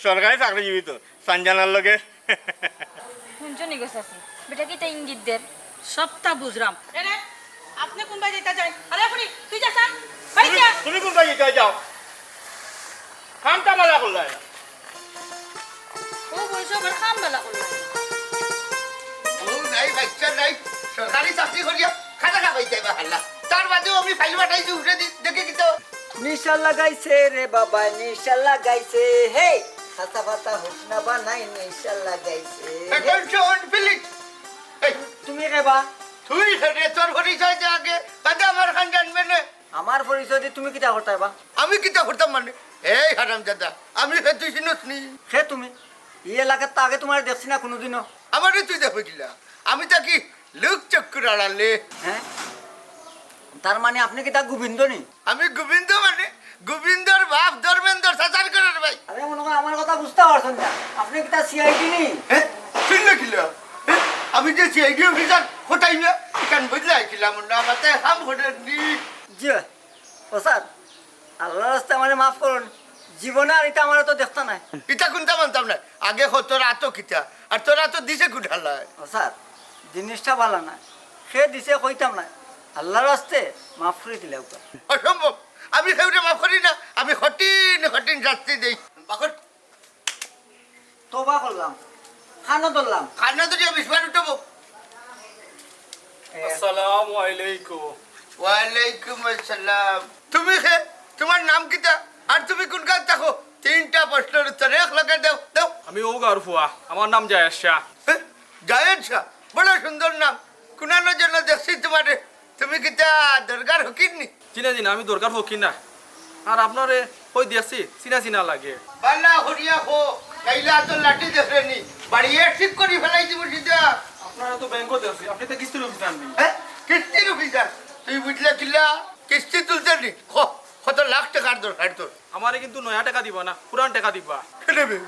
সরকারি চাকরিজীবী তো, সানজানার লগে। হুনছো নি গো চাচি, বেটা কিতা ইঙ্গিত দের? সবটা বুঝরাম। এরে, আপনি কোন বাড়ি যাইতা যাই? আরে ফুরি, তুই যা সান, বাড়ি তুমি, যা। তুমি কোন বাড়ি যাইতা যাও? কামটা বালা করলায় না। ও বয়সে আবার কাম বালা করলায়। ও নাই, বাচ্চা নাই, সরকারি চাকরি করিয়া খাতা খাবাইতে বা হাল্লা। তার বাদেও আমি ফাইল পাঠাইছি, উঠে দি-, দেখে কিতা। নিশা লাগাইছে রে বাবা, নিশা লাগাইছে। হে, খাতা পাতা হোক না বা নাই, নিশা লাগাইছে। Attention, please। এই, তুমি কে বা? তুই কে রে, তোর পরিচয় দে আগে, বাদে আমার খান জানবে না। আমার পরিচয় দি তুমি কিতা করতায় বা? আমি কিতা করতাম মানে? এই হারামজাদা, আমি কে তুই চিনস নি? কে তুমি? ই এলাকাত তো আগে তোমারে দেখছি না কোনোদিনও। আমারে তুই দেখবে কিলা? আমি থাকি লোক চক্ষুর আড়ালে। হ্যাঁ? তার মানে আপনি কিতা গোবিন্দ নি? আমি গোবিন্দ মানে? গোবিন্দর বাপ ধর্মেন্দ্র চাচার ঘরের ভাই। আরে মনে হয় আমার কথা বুঝতা পারছইন না। আপনি কিতা সিআইডি নি? হ্যাঁ? চিনলে কিলা? হ্যাঁ? আমি যে সিআইডি অফিসার, ওটাই না। এখান বুঝলে আইছিলাম না, আমাতে হাম ঘটের নি। জি। ও স্যার, আল্লার রাস্তায় আমারে মাফ করুন, জীবনে আর ইতা আমারে তো দেখতা নায়। ইতা কুনতা মানতাম নায়। আগে ক তোর আতো কিতা, আর তোর আতো দিছে কুন হালায়? ও স্যার, জিনিসটা বালা নায়, কে দিছে কইতাম নায়, আল্লার রাস্তে মাফ করি দিলাউক্কা। অসম্ভব, আমি কেউরে মাফ করি না, আমি কঠিন কঠিন শাস্তি দেই। বাকর। তওবা করলাম, কানো ধরলাম। কানো ধরিয়া বিশবার উঠবো। এ। আসসালামু আলাইকুম। ওয়ালাইকুম আসসালাম। তুমি কে? তোমার নাম কিতা? আর তুমি কোন গাঁওত থাকো? তিনটা প্রশ্নর উত্তর এক লগে দেও, দেও। আমি অউ গাঁওর ফুয়া, আমার নাম জায়েদ শাহ। হ্যাঁ? জায়েদ শাহ, বড় সুন্দর নাম। কুনানো যেন দেখছি তোমারে। তুমি কিতা দরগার ফকির নি? জি না, জি না, আমি দরগার ফকির না। আর আপনারে কই দেখছি, চিনা চিনা লাগে। বালা করিয়া কও, নাইলে তো লাঠি দেখরে নি। বাড়িয়ে ঠিক করি ফেলাই দিব সিধা। আপনারে তো ব্যাংকো দেখছি, আপনি তো কিস্তির অফিসার নি। হ্যাঁ? কিস্তির অফিসার? তুই বুঝলে কিলা? কিস্তি তুলতে নি? ক, কত লাখ টেকার দরকার তোর? আমারে কিন্তু নয়া টেকা দিবা না, পুরান টেকা দিবা। কেনে বে?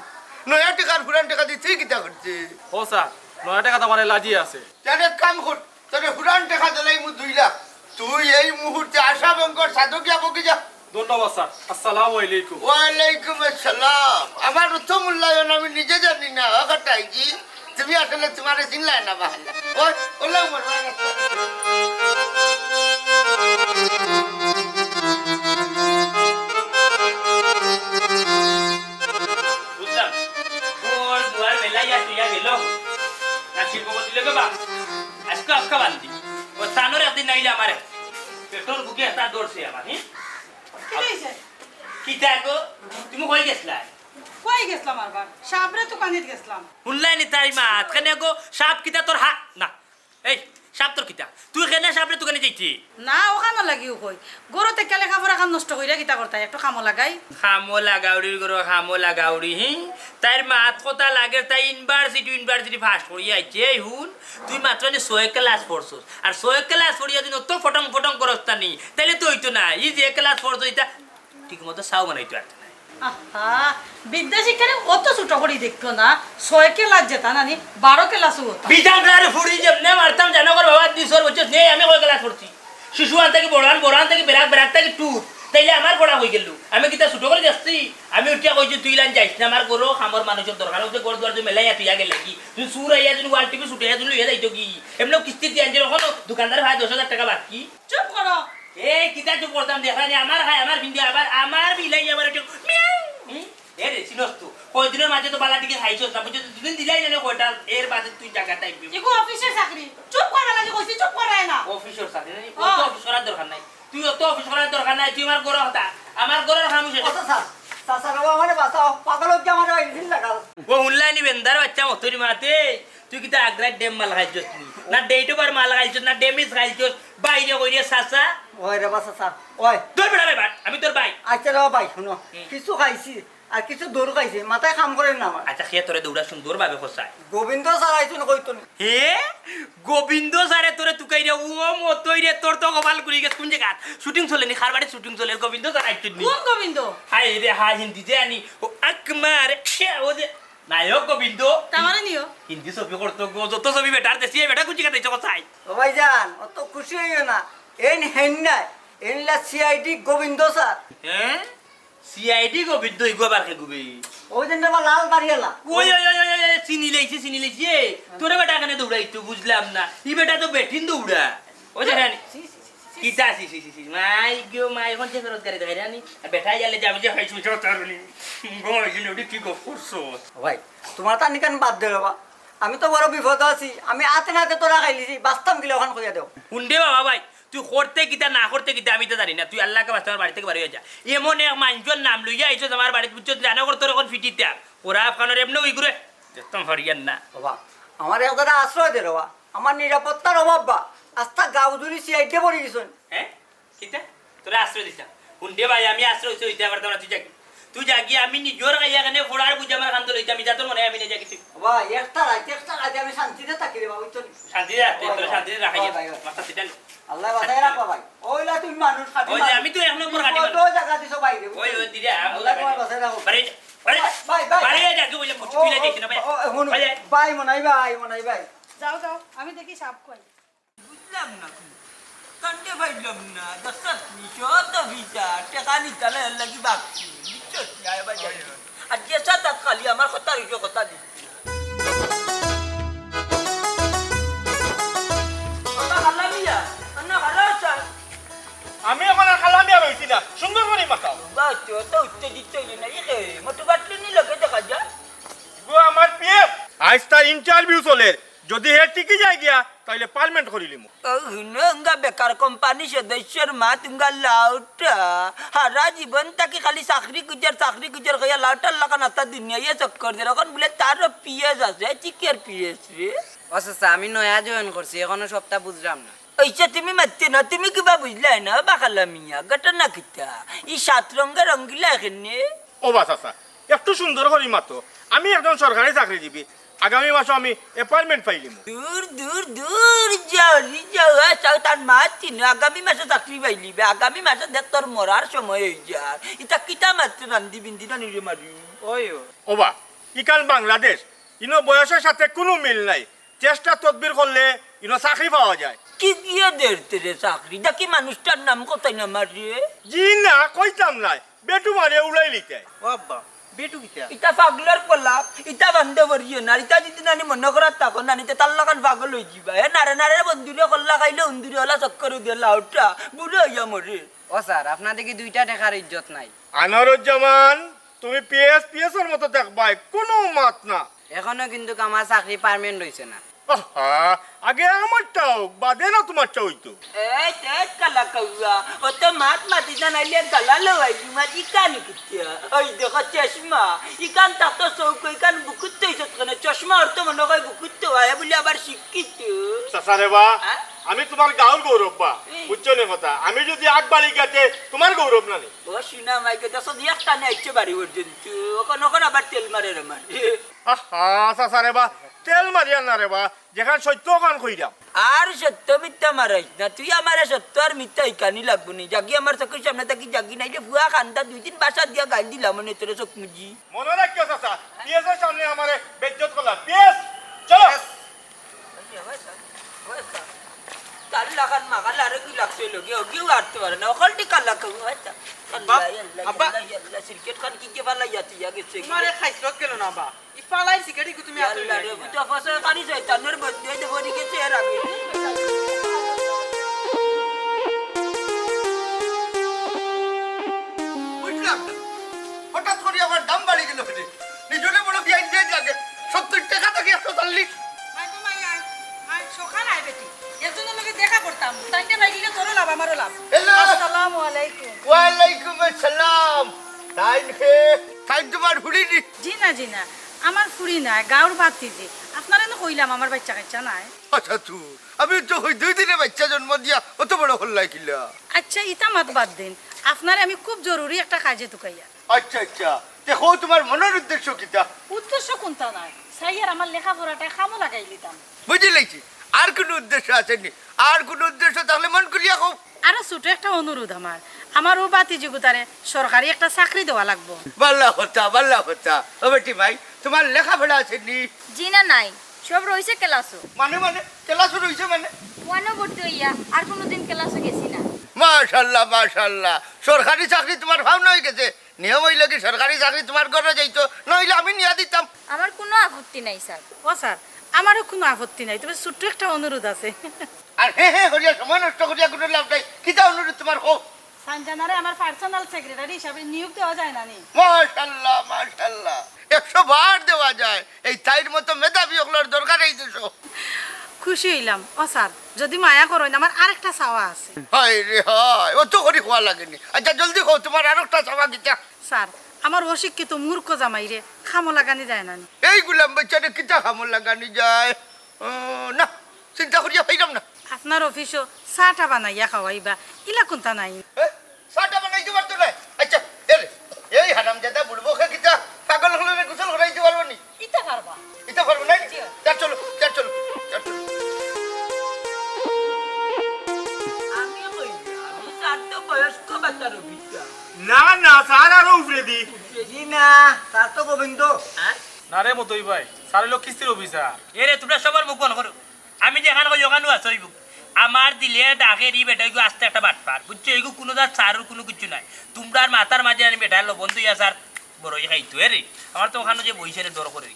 নয়া টেকার পুরান টেকা দি তুই কিতা করতে? ও স্যার, নয়া টেকা তো আমার এলার্জি আছে। তাহলে এক কাম কর, তোরে পুরান টেকা দিলাইমু দুই লাখ। তুই এই মুহূর্তে আশা ব্যাংকর ছাদো গিয়া বগি যা। ধন্যবাদ স্যার। আসসালামু আলাইকুম। ওয়ালাইকুম আসসালাম। আমার অত মূল্যায়ন আমি নিজে জানি না, ও কটাইজি। তুমি আসলে তোমারে চিনলায় না বাহাল্লা। ওই, ওলা মরবা না। বুঝলাম। ঘর দুয়ার মেলাইয়া তুইয়া গেল। না শিল্পপতি লোকে বাপ। আজকে আজকে বান্দি। ও তানোর একদিন নাইলে আমার এক। পেটর ভুকে একটা দৌড়ছে আমার, হুম? কিতা অইছে? কিতা গো? তুমি কই গেছলায়? কই গেছলাম আরবার? সাবরে তুকানিত গেছলাম। হুনলায় নি তাই মাত? কেনে গো? সাব কিতা তোর হা-, না। এই, সাব তোর কিতা? তুই কেনে সাবরে তুকানি যাইতে? না, অখানো লাগিও কই। গরু তে কেলে কাপড় আখান নষ্ট কইরা কিতা করতায়? একটু কামো লাগাই। কামো লাগাউরির গরু, কামো লাগাউরি, হি? তাইর মাত কথা লাগে, তাই ইউনিভার্সিটি, ইউনিভার্সিটি পাস করিয়া আইছে। এই হুন, তুই মাত্র নি ছয় ক্লাস পড়ছস। আর ছয় ক্লাস পড়িয়া যদি অত ফটং ফটং করস তা নি, তাইলে তো অইতো না। ই যে ক্লাস পড়ছস, ইতা ঠিক মতো চাও বানাইতে পারতে না। আহা, বিদ্যা শিক্ষারে অত ছোট করি দেখতো না। ছয় ক্লাস যেতা নানি, বারো ক্লাসও অতা। বিধান আর ফুড়ি যেমনে মারতাম জানো কর বাবা, দুই সর বছর নেই, আমি কয় ক্লাস পড়ছি? শিশু আন থাকি বড় আন, বড় আন থাকি বেরাক, বেরাক থাকি টুর। তাইলে আমার পড়া অই গেল। আমি কিতা ছোট করি দেখছি? আমি উঠিয়া কইছি, "তুই লাইন যাইস না, আমার গরু আমার মানুষের দরকার অইছে, ঘর দুয়ার তুই মেলাইয়া তুই আগে লাগি। তুই চুর আইয়া যদি ওয়াল টিভি ছুটে আইয়া যদি লইয়া যাইতো কি?" এমনেও কিস্তি দিয়া আনছিল, অখনো দোকানদার ভাই দশ হাজার টেকা বাকি। চুপ করো। এই কিতা চুপ করতাম, দেখা যায় আমার খায়, আমার ফিন্দে আবার আমার বিলাই আবার একটু মিয়াউ। হুম? এ রে, চিনস তো? কয়দিনর মাঝে তো বালা টিকিট খাইছস না, বুঝছস? দুদিন দিলাই না কয়টা, এর বাদে তুই জাগা টাইম দিবি। ইগু অফিসর চাকরি, চুপ করার লাগি কইছি, চুপ করায় না। অফিসর চাকরি নি? অত অফিস করার দরকার নাই। তুই অত অফিস করার দরকার নাই, তুই আমার ঘরো কথা, আমার ঘরর কাম শেষ। আচ্ছা, স্যার, স্যার, স্যার, ও আমারে বাঁচাও, পাগল হচ্ছে আমার ওই দিন লাগাও। ও হুনলায় নি বেন্দার বাচ্চা মতরি মাতে, তুই কিতা আগ্রার ডেম মাল খাইছস নি? না ডেট ওভার মাল খাইছস, না ডেমিস খাইছস, বাইরে কইরে চাচা। ওই রে বা চাচা, ওই। তোর বেটা রে বাট, আমি তোর ভাই। আচ্ছা রে ভাই, শুনো, হুম। কিছু খাইছি, আর কিছু দৌড় খাইছে, মাথায় কাম করে না আমার। আচ্ছা, কে তোরে দৌড়া সুন্দর ভাবে খসায়? গোবিন্দ স্যার আইছইন কইতো নি। হে? গোবিন্দ স্যারে তোরে তুকাইরে, ও মতই রে, তোর তো কপাল খুলি গেছে। কোন জায়গা? শুটিং চলে নি, কার বাড়ি শুটিং চলে? গোবিন্দ স্যার আইছইন নি। কোন গোবিন্দ? হায় রে হায়, হিন্দি যে আনি, ও আকমার, ও যে নায়ক গোবিন্দ। তামারে নিও। হিন্দি ছবি করতো গো, যত ছবি বেটার দেশি, এই বেটা কোন জায়গা দেখছো কোথায়? ও ভাইজান, অত খুশি হইও না। এন হেন নাই, এনলা সিআইডি গোবিন্দ স্যার। হ্যাঁ? সিআইডি গোবিন্দ, ইগু আবার কে গুবি? ওই দিন আমার লাল দাড়িওয়ালা। ওই, ওই, ওই, ওই, ওই, চিনি লাইছি, চিনি লাইছি। এ, তোরে বেটা এখানে দৌড়াইতো, বুঝলাম না। ই বেটা তো বেটিন দৌড়া। ওই দেখেন। ছি, ছি, ছি, ছি, ছি। কিতা ছি, ছি, ছি, ছি। মাই গো, মাই, এখন যে বেরোজগারি দেখাই জানি। আর বেটা গেলে যাবে যে হয়, শুনছো তার বলি। গো, এই জন্য ওটি কি গপ করছো? ও ভাই, তোমার তার নিকান বাদ দে বাবা। আমি তো বড় বিপদ আছি। আমি আতে নাতে তোরা খাইলিছি। বাঁচতাম কিলা ওখান কইয়া দেও। হুন দে বাবা ভাই, তুই করতে কিতা না করতে কিতা আমি তো জানি না। তুই আল্লাহকে বাঁচতে আমার বাড়ি থেকে বাড়ি হয়ে যা। এমন এক মাইনষর নাম লইয়া আইছস আমার বাড়িত, বুঝছস? জানো কর তোর এখন ফিটিতে আর। ওরা আফগানোর এমনি ওই ঘুরে। যেতাম পারিয়ার না। বাবা, আমার এক জায়গা আশ্রয় দে রে বাবা। আমার নিরাপত্তার অভাব বা। আস্তা গাঁও জুড়ি সিআইডি পড়ি গেছইন। হ্যাঁ? কিতা? তোরে আশ্রয় দিতাম। হুন দে ভাই, আমি আশ্রয় হইতে পারতাম না, তুই যা। তুই যা গিয়া আমি নিজর গাইয়া কেনে ফোড়ার বুঝে আমার কান্দো লইতাম, আমি যাতো মনে হয় আমি না যা কিছু। বাবা, একটা রাইত, একটা রাইত আমি শান্তিতে থাকি রে বাবা, ওই তো শান্তিতে রাখতে, ওই, তোরে ওই, শান্তিতে রাখাই ওই, যাবে। ওই, ওই। মাথা সিটা আল্লাহ বাঁচাই রাখবা ভাই। ওইলা তুমি মানুষ খাটি ওই যে মানুষ। আমি তো এক নম্বর খাটি বিপদ মানুষ। ওই জায়গা দিছো বাইরে, ওই, ওই, দিলে, আল্লাহ তোমার বাঁচাই রাখো। বাড়ি, বাড়ি, বাড়ি, বাড়ি, যা, তুই বলে, ও, তুই ও, যাইস না, ভাই। ও, ও, হুনো, ভাই, ভাই, মনাই ভাই, মনাই ভাই। যাও, যাও, আমি দেখি সাপ কই। বুঝলাম না, কান্দে পাইলাম না, দেখছস নি, সব তো ভিজা, টেকা নিতালে এর লাগি বাকি, বুঝছস নি, আয় বাজার। আর যে সাত আত খালি আমার কথা রইছে, কথা দিচ্ছি। কথা খালা মিয়া, না খালা স্যার। আমি এখন আর খালা মিয়া রইছি না, সুন্দর করে মাতাও। বাস, তো উত্তেজিত হইল না, ইয়ে, মোটু বাটলি নি লগে দেখা যায়। গো আমার পিএস, আজ তার ইন্টারভিউ চলের, যদি হে টিকি যায় গিয়া, তাইলে পার্মানেন্ট করিলিমু। ও হুনো, উঙ্গা বেকার কোম্পানি সদস্যর মা তুঙ্গা লাউটা। হারা জীবন থাকি খালি চাকরি খুঁজার, চাকরি খুঁজার কইয়া লাউটার লাখান আস্তা দুনিয়ায় চক্কর দের। এখন বুলে তারও পিএস আছে, চিকের পিএস রে। ও চাচা, আমি নয়া জয়েন করছি, এখনো সবটা বুঝলাম না। ওইসে তুমি মাততে না, তুমি কিবা বুঝলায় না, বাকালা মিয়া, ঘটনা কিতা? ই সাত রঙের রঙ্গিলা এখানে। ও বা চাচা, একটু সুন্দর করি মাতো। আমি একজন সরকারি চাকরিজীবী, আগামী মাসো আমি অ্যাপয়েন্টমেন্ট পাইলিমু। দূর, দূর, দূর, যাও, নি যাও, আ, চাও, তার মা তিন, আগামী মাসো চাকরি পাইলিবে, আগামী মাসো দেখ তোর মরার সময় হয়ে যার। ইতা কিতা মাত্র রান্দি বিন্দি না নিরে মারি। ওই ও। ওবা, ইখান বাংলাদেশ, ইনো বয়সের সাথে কুনু মিল নাই। চেষ্টা তদবির করলে ইনো চাকরি পাওয়া যায়। কি গিয়ে দের তেরে চাকরি? দেখি মানুষটার নাম কোথায় না মারে? জি না, কইতাম নাই। বেটু মারে উড়াই লিতে। ও আব্বা, বেটু কিতা? ইতা পাগলর কলা, ইতা বান্ধে বরিয়ে না, ইতা যদি নানি মনে করার থাকো নানি, তে তার লাখান পাগল হয়ে যিবা। এ নারে নারে বন্ধুরে কল্লা খাইলে উন্দুরে ওলা চক্কর দিয়ে লাউটা, বুড়ো হইয়া মরে। ও স্যার, আপনার দেখি দুইটা টেকার ইজ্জত নাই। আনোয়ারুজ্জামান, তুমি পিএস, পিএসর মতো দেখবায়, কোনো মাত না। এখনো কিন্তু আমার চাকরি পার্মানেন্ট হইছে না। আহা, আগে আমারটা হোক, বাদে না তোমারটা হইতো। এই, এই, কালা কাউয়া, অত মাত মাতি না, নাইলে গালা লওয়াই দিমা, ইকান কিতা? ওই দেখো চশমা, ইকান থাকতো চৌক, ইকান বুকুত তো ইসত কেনে? চশমা অর তো মনে হয় বুকুত তো, আয় বলে আবার শিক্ষিত। চাচা রে বা, হ্যাঁ? আমি তোমার গাঁওর গৌরব বা, এই। বুঝছো নি কথা? আমি যদি আগ বাড়ি গেতে, তোমার গৌরব না নি? ও শুনা মাইকে, দেখো, একটা নেই, ইচ্ছে বাড়ি পর্যন্ত। ওখান, ওখান আবার তেল মারে রে মারে। আহা, চাচা রে বা, তেল মারিয়া না রে বা, যেখান সত্য ওখান কইরাম। আর সত্য মিথ্যা মারাইস না, তুই আমারে সত্য আর মিথ্যা ইকানি লাগবো নি। জাগি আমার চোখের সামনে থাকি জাগি, নাইলে ফুয়া খান্দা দুই দিন বাসা দিয়া গাইল দিলাম মনে তোরে চোখ মুজি। মনে রাখিও চাচা, পিএসের সামনে আমারে বেইজ্জত করলা। পিএস, চলো। তার লাখান মাগাল আরো কি লাগছে লগে, ওগিও আটতে পারে না, ওখানটি কালা খাবো, আচ্ছা। আব্বা, আল্লাহ, আল্লাহ, আব্বা। আল্লাহ, আল্লাহ, সিলকেট খান কি কে ফালাই যাতে ইয়া গেছে। তোমারে খাইছলত গেল না বা? ই ফালাই সিগারেট কি তুমি আতো আল্লাহ রে, নিয়া? বুঝা ফসল কাটি যায়, তানোর বন্ধু হইতে পড়ি গেছে এর আগে। বুঝলাম না, হঠাৎ করে আবার দাম বাড়ি গেল কেনে? নিজর সত্তইর টেকা থাকি একশো চল্লিশ। আয় গো মাই, আয়, আয়, সকাল আয় বেটি। একজনর লগে দেখা করতাম। তাইনরে পাইলে তোরও লাভ, আমারও লাভ। হ্যালো। আসসালামু আলাইকুম। ওয়ালাইকুম আসসালাম। তাইন কে? তাইন তুমার ফুড়ি নি? জি না, জি না। আমার ফুড়ি নায়, গাঁওর ভাতিজি। আপনারে না কইলাম আমার বাইচ্চা কাইচ্চা নাই। আচ্ছা, তুই, আমি তো কই দুই দিনে বাইচ্চা জন্ম দিয়া অত বড় করলায় কিলা? আচ্ছা, ইতা মাত বাদ দিন। আপনারে আমি খুব জরুরি একটা কাজে তুকাইয়ার। আচ্ছা, আচ্ছা। তে কও, তুমার মনর উদ্দেশ্য কিতা? উদ্দেশ্য কুনতা নাই, চাইয়ার আমার লেখাপড়াটা কামো লাগাইলিতাম। বুঝিলাইছি, আর কুনু উদ্দেশ্য আছে নি? আর কুনু উদ্দেশ্য থাকলে মন খুলিয়া কও। আরো ছোট একটা অনুরোধ আমার, আমার অউ ভাতিজিগুতারে সরকারি একটা চাকরি দেওয়া লাগবো। ভালা কথা, ভালা কথা। ও বেটি মাই, তুমার লেখাপড়া আছে নি? জি না, নাই, সব রইছে ক্লাসও। মানে, মানে, ক্লাসও রইছে মানে? ওয়ানও ভর্তি অইয়া আর কুনুদিন ক্লাসও গেছি না। মাশাআল্লাহ, মাশাআল্লাহ। সরকারি চাকরি তুমার পাওনা অইগেছে। নিয়ম অইলো কি, সরকারি চাকরি তুমার ঘরো যাইতো, নাইলে আমি নিয়া দিতাম। আমার কুনু আপত্তি নাই, স্যার। ও স্যার, আমারও কুনু আপত্তি নাই, তবে ছোট্ট একটা অনুরোধ আছে। আর হে হে করিয়া সময় নষ্ট করিয়া কুনু লাভ নাই। কিতা অনুরোধ তুমার, কও? সানজানারে আমার পার্সোনাল সেক্রেটারি হিসাবে নিয়োগ দেওয়া যায় না নি? মাশাআল্লাহ, মাশাআল্লাহ। একশো বার দেওয়া যায়। এই তাইর মতো মেধাবী অকলর দরকার এই দেশো। খুশি অইলাম। ও স্যার, যদি মায়া করইন, আমার আরেকটা চাওয়া আছে। হায় রে হায়, অত করি কওয়া লাগে নি। আচ্ছা, জলদি কও, তুমার আরেকটা চাওয়া কিতা? স্যার, আমার অশিক্ষিত মূর্খ জামাইরে কামো লাগানি যায় না নি? এই গুলাম বাইচ্চারে কিতা কামো লাগানি যায়? ও, না, চিন্তা করিয়া পাইলাম না। আপনার অফিসো চা টা বানাইয়া খাওয়াইবা, ইলা কুনতা নাই? এ? চা টা বানাইতে পারতো না? আচ্ছা, এ রে, এই হারামজাদা বুড়বকে কিতা পাগল অকলরে গোসল করাইতে পারবো নি? ইতা পারবা। ইতা পারবো না? জি। চল চলো, চল চলো, চল চলো। আমি কই, আমি স্যার তো বয়স্ক ভাতার অফিসার। না, না, স্যার আরো উপরেদি। জি না, স্যার তো গোবিন্দ। হ্যাঁ? না রে মতই ভাই, স্যার অইলো কিস্তির অফিসার। এ রে, তুমরা সবার মুখ বন্ধ করো। আমি যেখান কই অখানউ আছো অইবো। আমার দিলে ডাকের ই বেটা, ইগু আস্তা একটা বাটপার। বুঝছো? ইগু কুনু জাত স্যারর কুনু কিচ্ছু নাই। তুমরার মাথার মাঝে আনি বেটা লবণ দিয়া স্যার বড়ই খাইতো, এ রে। আমার তো অখানো যে বইছে রে ডর করে।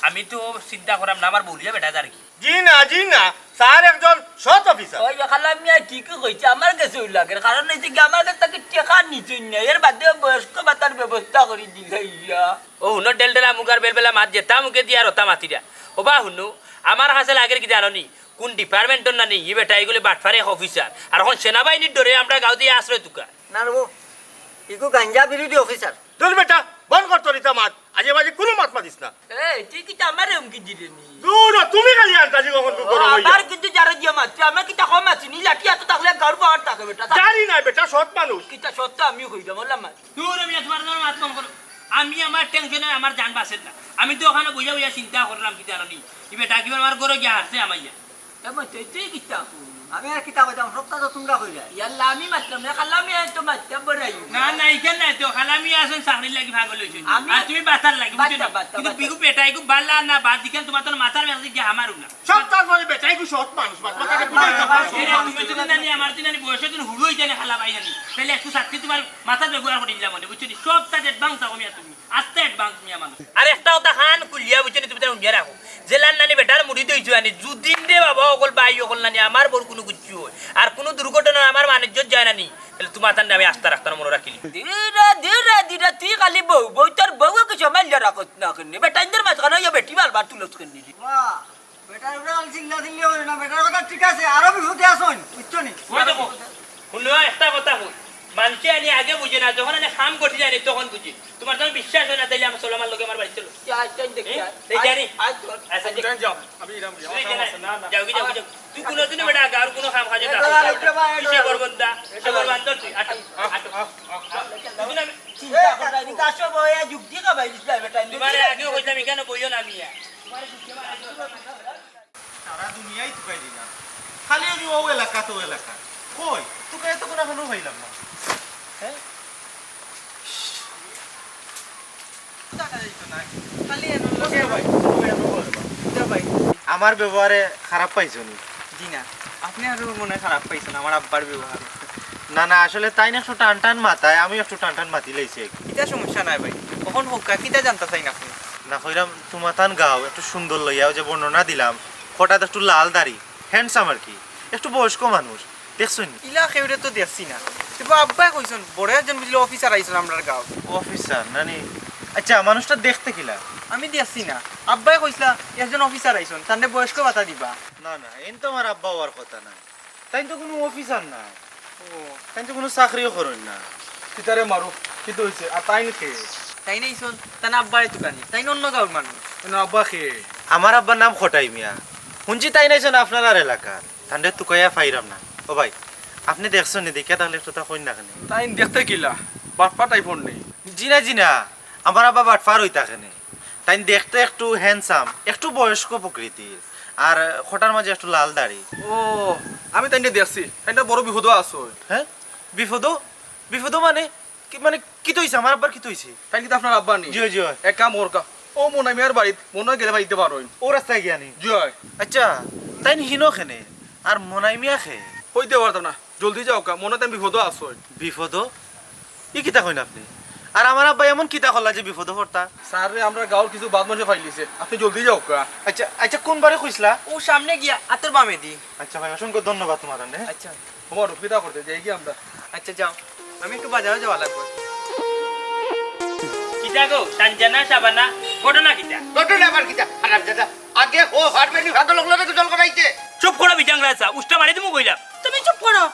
আমি তো চিন্তা করাম না, আমার বউলিয়া বেটা যার কি। জি না, জি না, স্যার একজন সৎ অফিসার। ওই খালা মিয়া ঠিকই কইছে, আমার গেছে ওই লাগের। কারণ অইছে কি, আমার গেছ থাকি টেকা নিছইন না, এর বাদে বয়স্ক ভাতার ব্যবস্থা করি দিলাইয়া। ও হুনো ডেলডেলা মুখ আর বেলবেলা মাত, যেতা মুখে দিয়া আর অতা মাতিরা। ও বা হুনো, আমার কাছে লাগের কি জানো নি? কুন ডিপার্টমেন্টর না নি, ই বেটা ইগুলি বাটপার এক অফিসার। আর অখন সেনাবাহিনীর ডরে আমরা গাঁও দিয়া আশ্রয় তুকা। না রে বউ, ইগু গাঞ্জা বিরোধী অফিসার। দূর বেটা, বন্ধ কর তোর ইতা মাত। আজে বাজে কুনু মাত মাতিস না। এই, তুই কিতা আমারে হুমকি দিরে নি? দূর হ, তুমি খালি আন্তাজি কখন ও, গরম অইয়া। আমার কিন্তু যারা দিয়া মাতছে, আমার কিতা কম আছে নি? লাঠি আতো থাকলে গাউর পাওয়ার থাকে বেটা। জানি না বেটা, সৎ মানুষ। কিতা সৎ তো আমিও কইতাম, বললাম না। দূর, আমি তোমার জন্য মাত বন্ধ করো। আমি আমার টেনশনে আমার জান বাঁচের না। আমি তো অখানো বইয়া বইয়া চিন্তা করলাম, কিতা জানো নি? ই বেটা কিবা আমার ঘরো গিয়া হারছে আমাইয়া। এমন তুই, তুই কিতা কর? আমি আর কিতা কইতাম, সবটা তো তুমরা কইরায়। ইয়াল্লা, আমি মাতলাম না, খালা মিয়ায় তো মাততা বড়াই। না, না, ইখান নাই তো, খালা মিয়া আছইন চাকরির লাগি পাগল অইছইন। আমি আর তুমি বাতার লাগি, বুঝছো নি? বাতা, বাতা, কিন্তু বাতা। বিগু বেটা, ইগু বালা না, বাদ দিখান তোমার তো মাথার মেজাজ গিয়া আমারও না। সব তার মানে বেটা, ইগু সৎ মানুষ, মাত মাথা না, না, না, না, তুমি তো জানি, আমার তো জানি বয়সে তুমি হুড়ো অইতে না, খালা ভাই জানি। তাইলে একটু সাথে তোমার মাথার ব্যবহার করে দিলাম মনে, বুঝছো নি? সব তার অ্যাডভান্স থাকো মিয়া তুমি। আস্তে অ্যাডভান্স মিয়া মানুষ। আর একটা কথা কান খুলিয়া বুঝছো নি, তুমি তার হুনিয়া রাখো। জেলার নানি বেটার মুড়ি দইছো আনি, যুদিন রে বাবা অকল ভাই অকল নানি আমার বউর কুনু কিচ্ছু অয়, আর কুনু দুর্ঘটনা আমার মান ইজ্জত যায় না নি, তাইলে তোমার তান আমি আস্তা রাখতাম মনে রাখিলি। ধীরে, ধীরে, ধীরে, তুই খালি বউ, বউ তোর বউয়ে কিছু মাইল্লা রাখত না কেনে? বেটাইনদের মাঝখানো ইয়া বেটি বারবার তুলত কেনে? বাহ, বেটার উপরে খালি চিল্লা চিল্লি করিও না, বেটার কথা ঠিক আছে, আরো বিপদে আছইন, বুঝছো নি? ওই দেখো, হুনো, একটা কথা কই, মানষে আনি আগে বুঝে না, যখন আনি কাম ঘটি যায় নি, তখন বুঝে। তোমার যখন বিশ্বাস অয় না, তাইলে আমার চলো, আমার লগে আমার বাড়ি চলো। আচ্ছা, আচ্ছা, দেখি, হ্যাঁ? আচ্ছা। এই জানি। আচ্ছা, আচ্ছা, যাও, আমি এরকম যাও, তুই আমার জানি। সমস্যা, না, না। যাও, যাও, যাও। তুই কোনোদিনও বেটা গাঁওর কোনো কাম কাজে না। এ, বাবা, উঠে বা, এ, সে বাবা। গর্বন্দা, সে গর্বান্তর তুই। আটো, আটো, আটো, আটো। তুই না, চিন্তা করো না, কিন্তু আসো বউ, এ যুক্তি খাবাই দিস না, বেটা। তোমারে আগেও কইতাম, এখানো বইও না মিয়া। তোমারে যুক্তি মারাই দিও না। সারা দুনিয়াই তুকাই দিলাম, খালি আমি ও এলাকা তো এলাকা। কই তুকাই তো কোনো এখনো পাইলাম না। হ্যাঁ? দেখা যাইতো না। খালি এমন ওকে ভাই, তুমি একটু বলো। যা ভাই। আমার ব্যবহারে খারাপ পাইছো নি? জি না, আপনি আরো মনে হয় খারাপ পাইছেন আমার আব্বার ব্যবহারে। না, না, আসলে তাইন একটু টান টান মাতায়, আমি একটু টান টান মাতি লাইছি। কিতা সমস্যা নাই ভাই, কখন হোক, কিতা জানতা চাইন আপনি? না, কইরাম, তুমার তান গাঁও একটু সুন্দর লইয়া, ওই যে বর্ণনা দিলাম, হঠাৎ একটু লাল দাড়ি, হ্যান্ডসাম আর কি, একটু বয়স্ক মানুষ, দেখছো নি? ইলা কেউরে তো দেখছি না। তবে আব্বায় কইছইন, বড় একজন বুঝলে অফিসার আইছইন আমরার গাঁও। অফিসার, না নি? আচ্ছা, মানুষটা দেখতে কিলা? আমি দেখছি না, আব্বায় কইছলা একজন অফিসার আইছইন, তানরে বয়স্ক ভাতা দিবা। না, না, এইন তো আমার আব্বা অওয়ার কথা না। তাইন তো কুনু অফিসার না। ও। তাইন তো কুনু চাকরিও করইন না। কিতারে মারুফ, কিতা অইছে? আর তাইন কে? তাইন আইছইন, তান আব্বারে তুকানি, তাইন অন্য গাঁওর মানুষ। না, আব্বা কে? আমার আব্বার নাম খটাই মিয়া। হুনছি তাইন আইছইন আপনারার এলাকার। তানরে তুকাইয়া পাইরাম না। ও ভাই, আপনে দেখছইন নি? দেখিয়া তাইলে একটু তা কইন না কেনে? তাইন দেখতে কিলা? বাটপার টাইপর নি? জি না, জি না, আমার আব্বা বাটপার অইতা কেনে। তাইন দেখতে একটু handsome, একটু বয়স্ক প্রকৃতির, আর খটার মাঝে একটু লাল দাড়ি। ও, আমি তাইনরে দেখছি, তাইন তো বড় বিপদো আছইন। হ্যাঁ? বিপদো? বিপদো মানে? কি, মানে, কিতা অইছে? আমার আব্বার কিতা অইছে? তাইন কিতা আপনার আব্বা নি? জি অয়, জি অয়। এক কাম করউক্কা, অউ মনাই মিয়ার বাড়িত মনে অয় গেলে পাইতা পারইন। অউ রাস্তায় গিয়া নি? জি অয়। আচ্ছা, তাইন হিনো কেনে? আর মনাই মিয়া কে? কইতে পারতাম না, জলদি যাউক্কা, মনে অয় তাইন বিপদো আছইন। বিপদো? ই কিতা কইন আপনে? আর আমার আব্বায় এমন কিতা করলা যে বিপদো পড়তা? স্যার রে, আমরার গাঁওর কিছু বাদ মানষে পাইলিছে, আপনে জলদি যাউক্কা। আচ্ছা, আচ্ছা, কুন বারে কইছলা? অউ সামনে গিয়া, আতর বামেদি। আচ্ছা ভাই, অসংখ্য ধন্যবাদ তুমার, হ্যাঁ? আচ্ছা। ওমর, কিতা করতে যাই কি আমরা? আচ্ছা, যাও, আমি একটু বাজারো যাওয়া লাগবো। কিতা গো, তানজানা, শাবানা, ঘটনা কিতা? ঘটনা আবার কিতা? হারামজাদা, আগে হো, হারবেনি ফাগল অকলরে গোসল করাইতে। চুপ করো, বিটাংরা চা, উষ্টা মারি দিমু কইলাম। তুমি চুপ করো।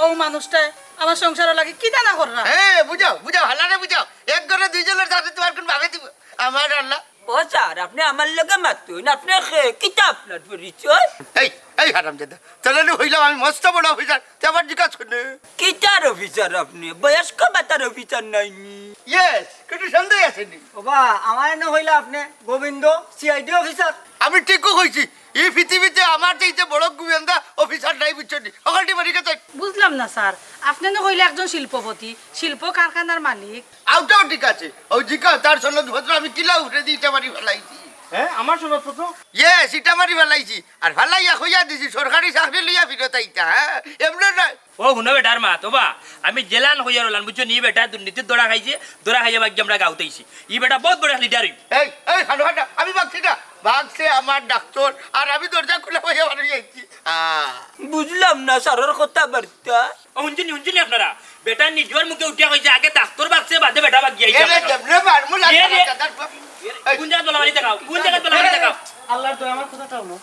অউ মানুষটায় আমার সংসারর লাগি কিতা না কররা। হ্যাঁ, বুঝাও, বুঝাও, হালারে বুঝাও। এক ঘরে দুইজনর সাথে তুমার কুন ভাবে দিব? আমার আল্লাহ। ও স্যার, আপনে আমার লগে মাতইন, আপনে কে? কিতা আপনার পরিচয়? এই, এই হারামজাদা, তোরে নু কইলাম আমি মস্ত বড় অফিসার, তুই আবার জিকাছ কেনে? কিতার অফিসার আপনে? বয়স্ক ভাতার অফিসার নায়নি? Yes, কুনু সন্দেহ আছে নি? ওবা, আমারে নু কইলা আপনে গোবিন্দ, সিআইডি অফিসার। আমি ঠিকউ কইছি, ই পৃথিবীতে আমার চাইতে বড় গোয়েন্দা অফিসার নাই, বুঝছো নি? হকলটি বাড়ি গেছে। বুঝলাম না স্যার, আপনে নু কইলা একজন শিল্পপতি, শিল্প কারখানার মালিক। অউটাও ঠিক আছে, অউ জিকাও তার সনদপত্র আমি কিলা উঠে দি ইটা মারি ফালাইছি। হ্যাঁ, আমার সনদপত্র? Yes, ইটা মারি ফালাইছি। আর ফালাইয়া কইয়া দিছি, সরকারি চাকরি লইয়া ফিরত আইতা, হ্যাঁ? এমনে নায়। ও, হুনো বেটার মাত, ওবা, আমি যেলান কইয়ার অলান, বুঝছো নি? ই বেটা দুর্নীতির ধরা খাইছে, ধরা খাইয়া বাকি আমরা গাঁওত আইছি। ই বেটা বউত বড় লিডার অইবো। এই, এই, হানো হাটা, আমি বাগছি না। বাগছে আমার ডাক্তর, আর আমি দরজা খুলা পাইয়া বার অইয়া আইছি। আহ। বুঝলাম না স্যারর কথাবার্তা। ও, হুনছইন নি, হুনছইন নি আপনারা? বেটা নিজর মুখে উঠিয়া কইছে, আগে ডাক্তর বাগছে, বাদে বেটা বাগিয়া আইছে। এরে, দেবরে মারমু, এ রে। দাদার বাপ। এ রে, এই। কুন জাগাত বালা বাড়ি দেখাও? কুন জাগাত বালা বাড়ি দেখাও? আল্লাহর দয়া, আমার কথাটা হুনো।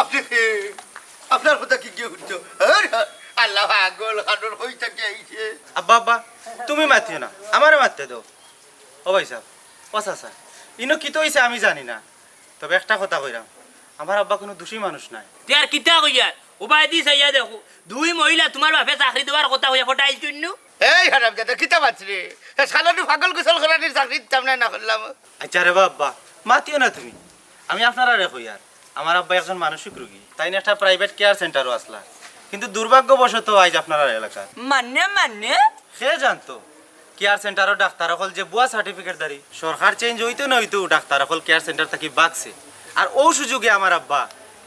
আপনে কে? আপনার কথা কি গিয়ে উঠছো? আরে, আল্লাহ পাগল, কানোর কই থাকি আইছে? আব্বা, আব্বা, তুমি মাতিও না, আমারে মাততে দেও। ও ভাইসাব, ও চাচা, ইনো কিতা অইছে আমি জানি না, তবে একটা কথা কইরাম, আমার আব্বা কুনু দোষী মানুষ নায়। তে আর কিতা কইয়ার? ওবায়দি চাইয়া দেখো, দুই মহিলা তুমার বাপে চাকরি দেওয়ার কথা কইয়া পটাইল চুন্নু। এই হারামজাদা, কিতা মাতরে? হে শালারে পাগল গোসল করানির চাকরি দিতাম না, না করলাম। আচ্ছা রে বা আব্বা, মাতিও না তুমি। আমি আপনারারে কইয়ার, আমার আব্বা একজন মানসিক রোগী, তাইন একটা private care centre-ও আছলা, কিন্তু দুর্ভাগ্যবশত আইজ আপনারার এলাকাত। মানে, মানে? কে জানতো? Care centre-ও ডাক্তার অকল যে ভুয়া certificate-ধারী। সরকার change অইতো না অইতো ডাক্তার অকল care centre থাকি বাগছে। আর অউ সুযোগে আমার আব্বা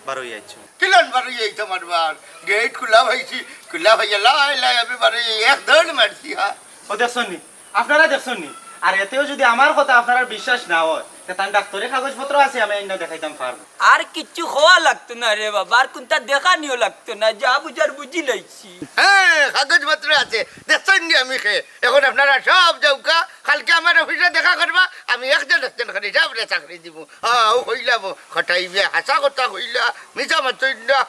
বারইয়া আইছইন। কিলান বারইয়া আইতা মারবার? গেইট খুলা পাইছি, খুলা পাইয়া লাই লাই আমি বারইয়া এক দৌড় মারছি, হ্যাঁ। ও দেখছইন নি? আপনারা দেখছইন নি? আর এতেও যুদি আমার কথা আপনারার বিশ্বাস না অয়, তে তান ডাক্তরি কাগজপত্র আছে, আমি আইনা দেখাইতাম পারমু। আর কিচ্ছু কওয়া লাগতো না রে বাবা, আর কুন্তা দেখানিও লাগতো না, যা বুঝার বুঝি লাইছি। হ্যাঁ, কাগজপত্র আছে, দেখছইন নি আমি কে? এখন আপনারা সব যাউক্কা, কালকে আমার অফিসো দেখা করবা, আমি একজন একজন করি সবরে চাকরি দিমু। হ্যাঁ, অউ কইলাম, খটাই মিয়া, হাছা কথা কইলা, মিছা মাতইন না।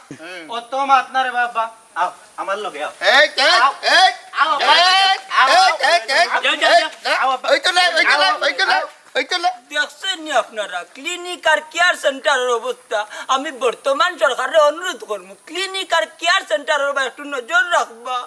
অত মাত না রে বাবা, আও, আমার লগে আও। এই, এই, আও। এই, আও, এই, আও, এই, আও। এই, এই, যাও, যাও, এই, যাও। না, আও, আব্বা। ওই তো না, ওই তো না, আও, ওই তো না, আও। ওই তো না। দেখছইন নি আপনারা, clinic আর care centre-র অবস্থা? আমি বর্তমান সরকাররে অনুরোধ করমু, clinic আর care centre-র উপর একটু নজর রাখবা।